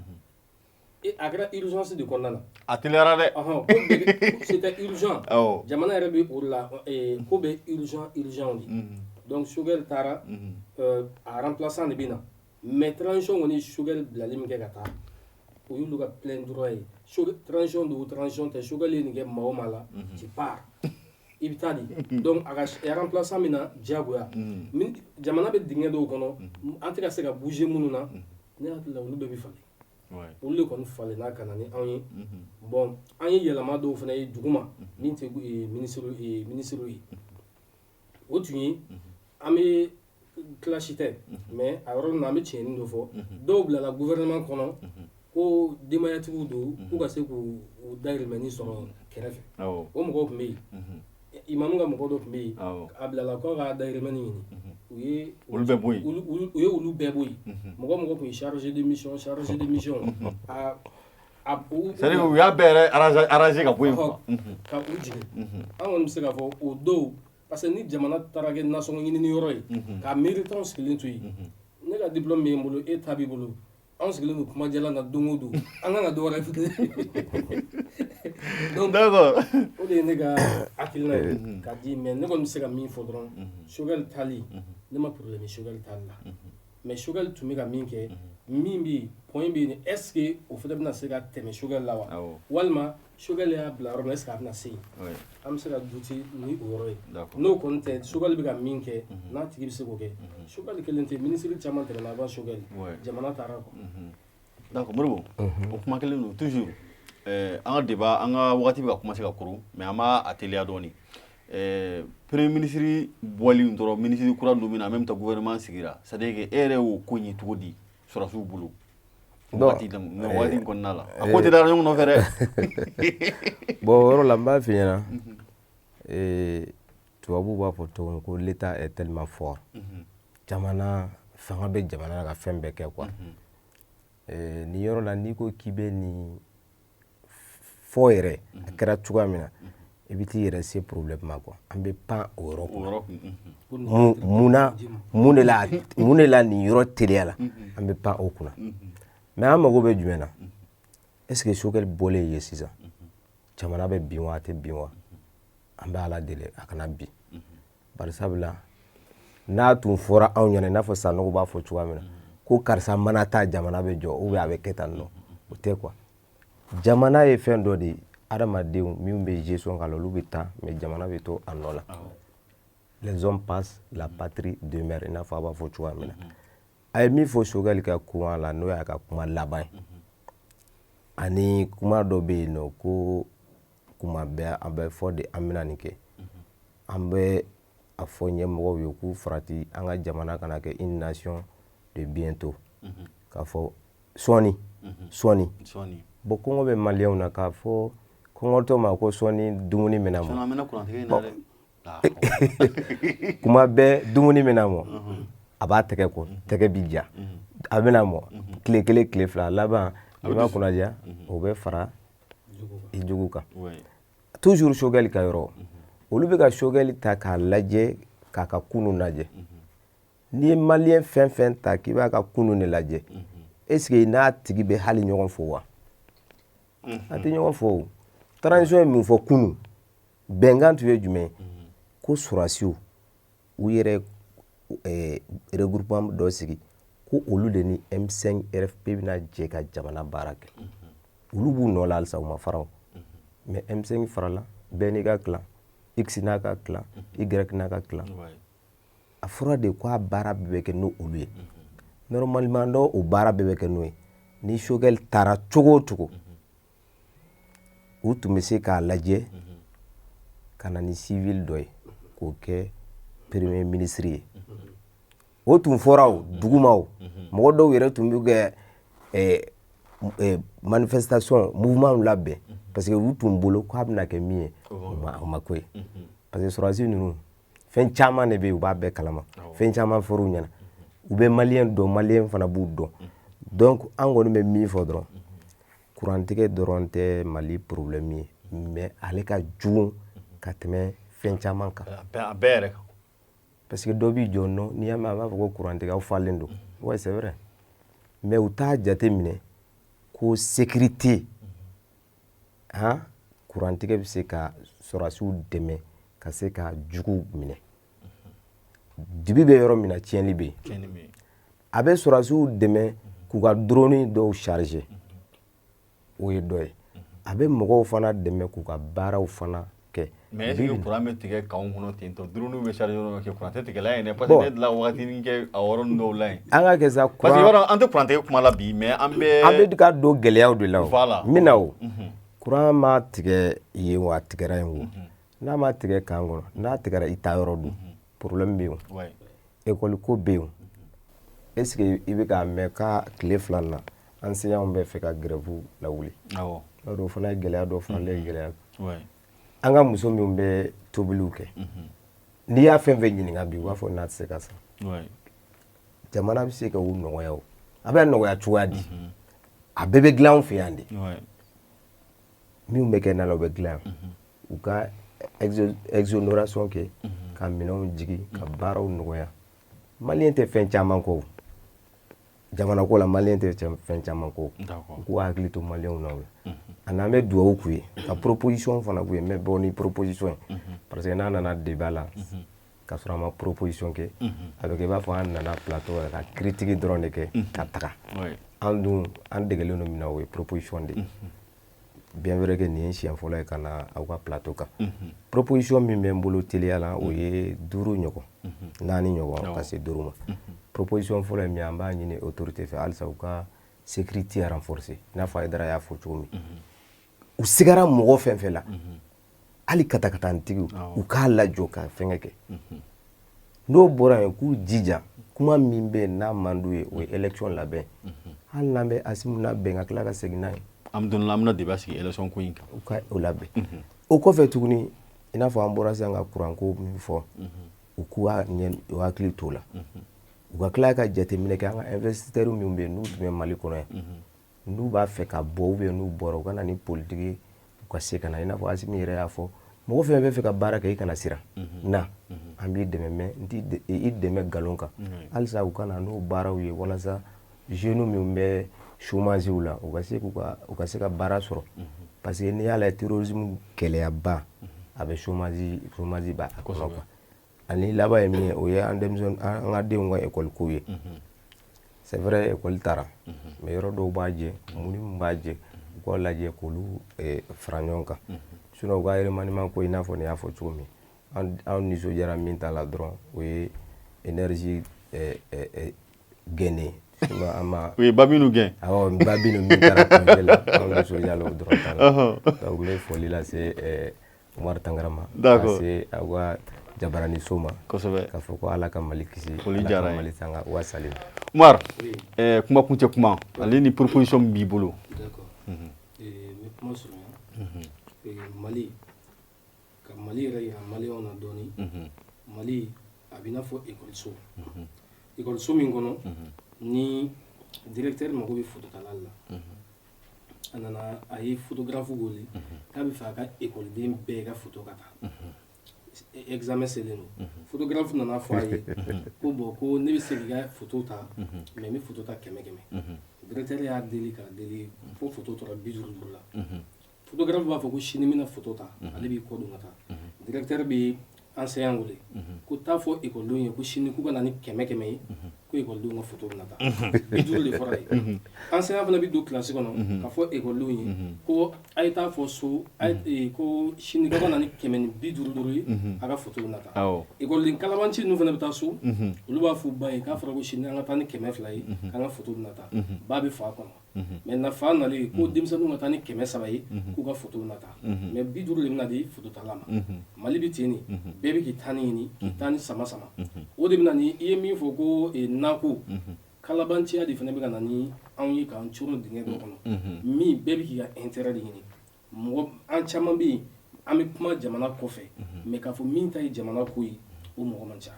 a kɛra urgence de kɔnɔna na. A teliyara dɛ. Ɔhɔn, ko bɛɛ c'était urgent. Jamana yɛrɛ bɛ o de la, ko bɛ urgent urgent de. Donc Choguel taara, a remplaçant de bɛ na. Mais transition kɔni, Choguel bilali min kɛ ka taa, o y'olu ka plein droit ye. Transition don, transition tɛ, Choguel ye nin kɛ maa o maa la, tu pars, i bɛ taa di. Donc a ka remplaçant bɛ na diyagoya. Jamana bɛ dingɛ dɔw kɔnɔ, an tɛ ka se ka bouger minnu na, ne hakili la, olu bɛɛ bɛ falen. Olu de kɔni falenna ka na ni anw ye. Bon, an ye yɛlɛma dɔw fana ye duguma min tɛ ministre ye. O tun ye an bɛ clash tɛ, mais a yɔrɔ na, an bɛ tiɲɛni dɔ fɔ. Dɔw bilala gouvernement kɔnɔ ko denbayatigiw don, k'u ka se k'u dahirimɛni sɔrɔ kɛrɛfɛ. O mɔgɔw tun bɛ yen, imamu ka mɔgɔ dɔ tun bɛ yen, a bilala k'a ka dahirimɛni ɲini. U ye olu bɛɛ bɔ yen. U ye olu bɛɛ bɔ yen. Mɔgɔ mɔgɔ tun ye chargé de mission, chargé de mission, a c'est à dire u y'a bɛɛ yɛrɛ arranger ka bɔ yen quoi. Ka u jigin. An kɔni bɛ se k'a fɔ o dɔw, parce que ni jamana taara kɛ nasɔngɔ ɲini yɔrɔ ye, ka méritants sigilen to yen, ne ka diplôme bɛ n bolo, e ta b'i bolo, anw sigilen don kumajɛla na don o don, an kan ka dɔ wɛrɛ. Donc o de ye ne ka hakilina ye ka di. Mais ne kɔni bɛ se ka min fɔ dɔrɔn, Choguel tali, ne ma problème ye Choguel tali la. Mais Choguel tun bɛ ka min kɛ, min bɛ yen, point bɛ yen, est ce que o fana bɛna se ka tɛmɛ Choguel la wa? Walima Choguel y'a bila yɔrɔ min, est ce que a bɛna se yen? An bɛ se ka douter ni o yɔrɔ ye. N'o kɔni tɛ, Choguel bɛ ka min kɛ, n'a tigi bɛ se k'o kɛ. Choguel kelen tɛ, ministre caman tɛmɛna avant Choguel, jamana taara quoi. D'accord, Modibo, o kuma kelen don toujours. An ka débat, an ka wagati bɛ ka commencer ka koron, mais an b'a a teliya dɔɔni. Premier ministre bɔli dɔrɔn, ministre kura don min na, en même temps gouvernement sigira, c'est à dire que e yɛrɛ y'o ko in ye cogo di sɔrɔdasiw bolo waati waati in kɔnɔna la? A ko tɛ dara ɲɔgɔn nɔfɛ dɛ. Bon, o yɔrɔ la, n b'a f'i ɲɛna, tubabuw b'a fɔ cogo min ko l'état est tellement fort, jamana fanga bɛ jamana na ka fɛn bɛɛ kɛ quoi. Nin yɔrɔ la, n'i ko k'i bɛ nin fɔ yɛrɛ, a kɛra cogoya min na, i bɛ t'i yɛrɛ se problème ma quoi. An bɛ pan o yɔrɔ kunna. Munna, mun de la, mun de la nin yɔrɔ teliya la, an bɛ pan o kunna? Mais an mago bɛ jumɛn na? Est ce que Choguel bɔlen ye sisan, jamana bɛ bin wa, a tɛ bin wa? An bɛ Ala deli a kana bin. Bari sabula n'a tun fɔra anw ɲɛna, i n'a fɔ Sanogo b'a fɔ cogoya min na, ko karisa mana taa, jamana bɛ jɔ ou bien a bɛ kɛ tan nɔ, o tɛ quoi. Jamana ye fɛn dɔ de ye, adamadenw minnu bɛ gestion k'a la, olu bɛ taa, mais jamana bɛ to a nɔ la. Les hommes passent, la patrie demeure, i n'a fɔ a b'a fɔ cogoya min na. A ye min fɔ Choguel ka kuma la, n'o y'a ka kuma laban ye, ani kuma dɔ bɛ yen nɔ ko kuma bɛɛ an bɛ fɔ de, an bɛna nin kɛ, an bɛ a fɔ ɲɛmɔgɔw ye k'u farati, an ka jamana kana kɛ une nation de bientôt, k'a fɔ sɔɔni sɔɔni. Bon, kɔngɔ bɛ maliyɛnw na, k'a fɔ kɔngɔtɔ ma ko sɔɔni dumuni bɛna mɔ. Kuma bɛɛ dumuni bɛna mɔ, a b'a tɛgɛ ko tɛgɛ bi ja, a bɛna mɔ tile 1, tile 2 laban, i ma kunnadiya, o bɛ fara i jugu kan. Toujours Choguel ka yɔrɔ, olu bɛ ka Choguel ta k'a lajɛ, k'a ka kunun lajɛ. N'i ye maliyɛn fɛn fɛn ta k'i b'a ka kunun de lajɛ, est ce que n'a tigi bɛ hali ɲɔgɔn fo wa? A tɛ ɲɔgɔn fo. O transition ye mun fɔ kunun? Bɛnkan tun ye jumɛn ye? Ko sɔrɔdasiw u yɛrɛ regroupement dɔ sigi, ko olu de ni M5 RFP bɛna jɛ ka jamana baara kɛ. Olu b'u nɔ la halisa, u ma fara o. Mais M5 farala, bɛɛ n'i ka clan, X n'a ka clan, Y n'a ka clan. A fɔra de ko a baara bɛɛ bɛ kɛ n'o olu ye. Normalement, n'o o baara bɛɛ bɛ kɛ n'o ye, Ni Choguel taara cogo o cogo, u tun bɛ se k'a lajɛ ka na ni civil dɔ ye k'o kɛ premier ministre ye. O tun fɔra o duguma, o mɔgɔ dɔw yɛrɛ tun bɛ kɛ manifestation, mouvement labɛn, parce que u tun bolo k'a bɛna kɛ min ye, o ma ko ye, parce que sɔrɔdasi ninnu, fɛn caman de bɛ yen, u b'a bɛɛ kalama, fɛn caman fɔr'u ɲɛna, u bɛ maliyɛn dɔn, maliyɛn fana b'u dɔn. Donc an kɔni bɛ min fɔ dɔrɔn, kurantigɛ dɔrɔn tɛ Mali problème ye, mais ale ka jugu ka tɛmɛ fɛn caman kan. A bɛɛ yɛrɛ kan. Parce que dɔ b'i jɔ nɔ, n'i y'a mɛn a b'a fɔ ko kurantigɛ, aw falen don. Ouais, c'est vrai, mais u t'a jate minɛ ko sécurité han, kurantigɛ bɛ se ka sɔrɔdasiw dɛmɛ ka se ka juguw minɛ. Dibi bɛ yɔrɔ min na, tiɲɛni bɛ yen. A bɛ sɔrɔdasiw dɛmɛ k'u ka drone dɔw charger, o ye dɔ ye. A bɛ mɔgɔw fana dɛmɛ k'u ka baaraw fana kɛ. Mais est ce que courant bɛ tigɛ kanw kɔnɔ ten tɔ, drone bɛ charger yɔrɔ kɛ, courant tɛ tigɛla yen dɛ? Parce que ne delila wagatinin kɛ a yɔrɔnin dɔw la yen. An ka kɛ sa. Parce que yɔrɔ an tɛ courant tigɛ kuma la bi, mais an bɛ an bɛ ka don gɛlɛyaw de la o. Voilà. N bɛ na o. Courant ma tigɛ yen o, a tigɛra yen o, n'a ma tigɛ kan kɔnɔ, n'a tigɛra i ta yɔrɔ dun, problème bɛ yen o. École ko bɛ yen o. Est ce que i bɛ k'a mɛn k'a tile 2 na, enseignants bɛ fɛ ka grève lawuli? Awɔ. O fana ye gɛlɛya dɔ faralen ye gɛlɛya. An ka muso minnu bɛ tobiliw kɛ, n'i y'a fɛn fɛn ɲininka bi, u b'a fɔ n'a tɛ se ka san. Jamana bɛ se ka o nɔgɔya o, a bɛ nɔgɔya cogoya di? A bɛɛ bɛ dilan anw fɛ yan de. Minnu bɛ kɛ na la, o bɛ dilan yan. U ka exonération kɛ ka minɛnw jigin, ka baaraw nɔgɔya. Maliyɛn tɛ fɛn caman kɔ jamana ko la, maliyɛn tɛ fɛn caman kɔ. U k'u hakili to maliyɛnw na o la. Ani an bɛ dugawu k'u ye, ka proposition fana k'u ye. N bɛ bɔ ni proposition ye, parce que n'a nana débat la ka sɔrɔ a ma proposition kɛ, a bɛ kɛ i b'a fɔ an nana plateau la ka critique dɔrɔn de kɛ ka taga. An dun, an degelen don min na, o ye proposition de ye. Bien vrai que nin ye siɲɛ fɔlɔ ye ka na aw ka plateau kan. Proposition min bɛ n bolo teliya la, o ye duuru ɲɔgɔn, naani ɲɔgɔn, ka se duuru ma. Proposition fɔlɔ ye min ye, an b'a ɲini autorité fɛ halisa u ka sécurité renforcer. I n'a fɔ Hayidara y'a fɔ cogo min, u sigara mɔgɔ fɛn fɛn la, hali katakatantigiw, u k'a lajɔ ka fɛnkɛ kɛ. N'o bɔra yen, k'u jija, kuma min bɛ yen n'a man d'u ye, o ye élection labɛn. Hali n'an bɛ Assimi labɛn ka tila ka segin n'a ye. An don la, an bɛna débat sigi élection ko in kan. U ka o labɛn. O kɔfɛ tuguni, i n'a fɔ an bɔra sisan ka kuranko min fɔ, u k'u ɲɛ, u hakili t'o la. U ka tila ka jateminɛ kɛ an ka investisseurs minnu bɛ yen, n'u tun bɛ Mali kɔnɔ yan, n'u b'a fɛ ka bɔ ou bien n'u bɔra, u ka na ni politique, u ka se ka na. I n'a fɔ Assimi yɛrɛ y'a fɔ, mɔgɔ fɛn fɛn bɛ fɛ ka baara kɛ, i kana siran na, an b'i dɛmɛ, mais n t'i i dɛmɛ nkalon kan. Halisa u ka na n'o baaraw ye, walasa jeunes minnu bɛ chômage la, u ka se k'u ka u ka se ka baara sɔrɔ, parce que n'i y'a lajɛ, terrorisme gɛlɛyaba a bɛ chômage b'a kɔnɔ quoi. Ani laban ye min ye, o ye an denmisɛnnin, an ka denw ka école ko ye. C'est vrai, école taara, mais yɔrɔ dɔw b'a jɛ, mun ni mun b'a jɛ, u k'o lajɛ k'olu fara ɲɔgɔn kan. Sinon u ka remaniement ko, i n'a fɔ nin y'a fɔ cogo min, an nisɔndiyara min ta la dɔrɔn, o ye énergie gɛnnen. Sinon an ma U ye ba minnu gɛn. Awɔ, ba minnu min taara congé la, an nisɔndiyara o dɔrɔn ta la. Donc n bɛ foli lase Umaru Tangara ma, ka se aw ka jabaraniso ma, k'a fɔ ko Ala ka Mali kisi, Foli Ala diyara ka n ye. Mali tanga wa salim. Umar, kuma kuncɛ kuma ale ni proposition min b'i bolo. D'accord. N bɛ kuma surunya. Mali, ka Mali yɛrɛ yira maliyɛnw na dɔɔni. Mali a bɛ i n'a fɔ ekɔliso, ekɔliso min kɔnɔ ni directeur mago bɛ fototala la. A nana, a ye photographe wele k'a bɛ fɛ a ka ekɔliden bɛɛ ka photo ka ta, examen selen don. Photographe nana fɔ a ye ko bon, ko ne bɛ se k'i ka photo ta, mais n bɛ photo ta 100 100. Directeur y'a deli k'a deli fo photo tora 55 la. Photographe b'a fɔ ko sini n bɛna photo ta, ale b'i kɔ don ka taa. Directeur bɛ enseignant wele ko taa fɔ ekɔlidenw ye ko sini k'u ka na ni 100 100 ye, ko ekɔlidenw ka photo bɛna ta, 50 de fɔra ye. Enseignant fana bɛ don classe kɔnɔ ka fɔ ekɔlidenw ye ko a ye taa fɔ so a ye ko sini k'aw ka na ni 155 ye, a ka photo bɛna ta. Ekɔliden kalabanci ninnu fana bɛ taa so, olu b'a fɔ ba ye k'a fɔra ko sini an ka taa ni 200 ye, k'an ka photo bɛna ta. Ba bɛ fa kɔnɔ. Maintenant fa nalen ko denmisɛnninw ka taa ni 300 ye k'u ka photo na ta, mais 50 de bɛna di phototala ma. Mali bɛ ten de, bɛɛ bɛ k'i ta ɲini, k'i ta ni sama sama. O de bɛ na ni i ye min fɔ ko nako kalabanciya de fana bɛ ka na ni anw ye k'an coron dingɛ dɔ kɔnɔ, min bɛɛ bɛ k'i ka intérêt de ɲini. Mɔgɔ an caman bɛ yen, an bɛ kuma jamana kɔfɛ, mais k'a fɔ min ta ye jamana ko ye, o mɔgɔ man ca.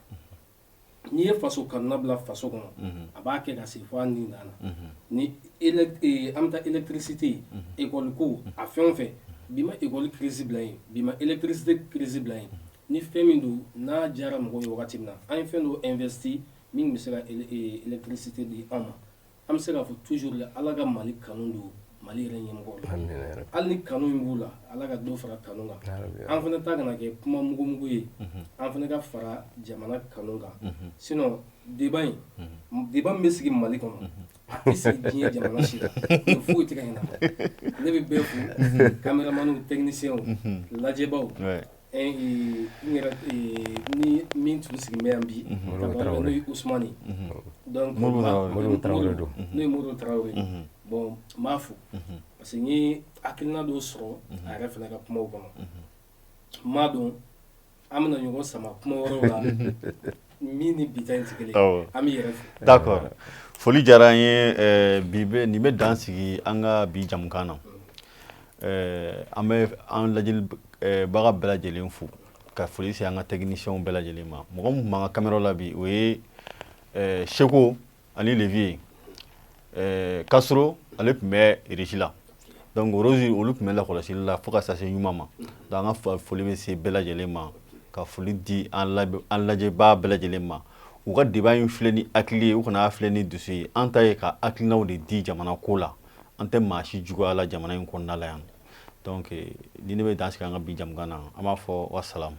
N'i ye faso kanuna bila faso kɔnɔ, a b'a kɛ ka se fo a ni dan na. Ni an bɛ taa électricité, école ko, a fɛn o fɛn, bi ma école crise bila yen, bi ma électricité crise bila yen. Ni fɛn min don n'a diyara mɔgɔw ye wagati min na, an ye fɛn dɔ investi min bɛ se ka électricité di an ma. An bɛ se k'a fɔ toujours la, Ala ka Mali kanu don Mali yɛrɛ ɲɛmɔgɔ la. Hali ni kanu in b'u la, Ala ka dɔ fara kanu kan. An fana ta kana kɛ kuma mugumugu ye, an fana ka fara jamana kanu kan. Sinon débat in, débat min bɛ sigi Mali kɔnɔ, a tɛ sigi diɲɛ jamana si la, foyi tɛ ka ɲɛnabɔ. Ne bɛ bɛɛ fo, caméramanw, techniciens, lajɛbaw, n yɛrɛ ni min tun sigilen bɛ yan bi, n'o ye Usumani, donc Modibo Tarawele don. N'o ye Modibo Tarawele. Bon, n b'a fo parce que n ye hakilina dɔw sɔrɔ a yɛrɛ fana ka kumaw kɔnɔ. N m'a dɔn an bɛna ɲɔgɔn sama kuma wɛrɛw la min ni bi ta in tɛ kelen ye. An bɛ yɛrɛ fo. D'accord, foli diyara an ye. Bi bɛ nin bɛ dan sigi an ka bi jamukan na. An bɛ an lajɛlibaga bɛɛ lajɛlen fo, ka foli se an ka techniciens bɛɛ lajɛlen ma. Mɔgɔ min tun b'an ka caméra la bi, o ye Seko ani Levi ye. Kasoro, ale tun bɛ régie la. Donc Rose, olu tun bɛ lakɔlɔsili la fo ka taa se ɲuman ma. Donc an ka foli bɛ se bɛɛ lajɛlen ma, ka foli di an lajɛbaa bɛɛ lajɛlen ma. U ka débat in filɛ ni hakili ye, u kana filɛ ni dusu ye. An ta ye ka hakilinaw de di jamana ko la, an tɛ maa si juguya la jamana in kɔnɔna la yan. Donc ni ne bɛ dan sigi an ka bi jamukan na, an b'a fɔ wasalamu.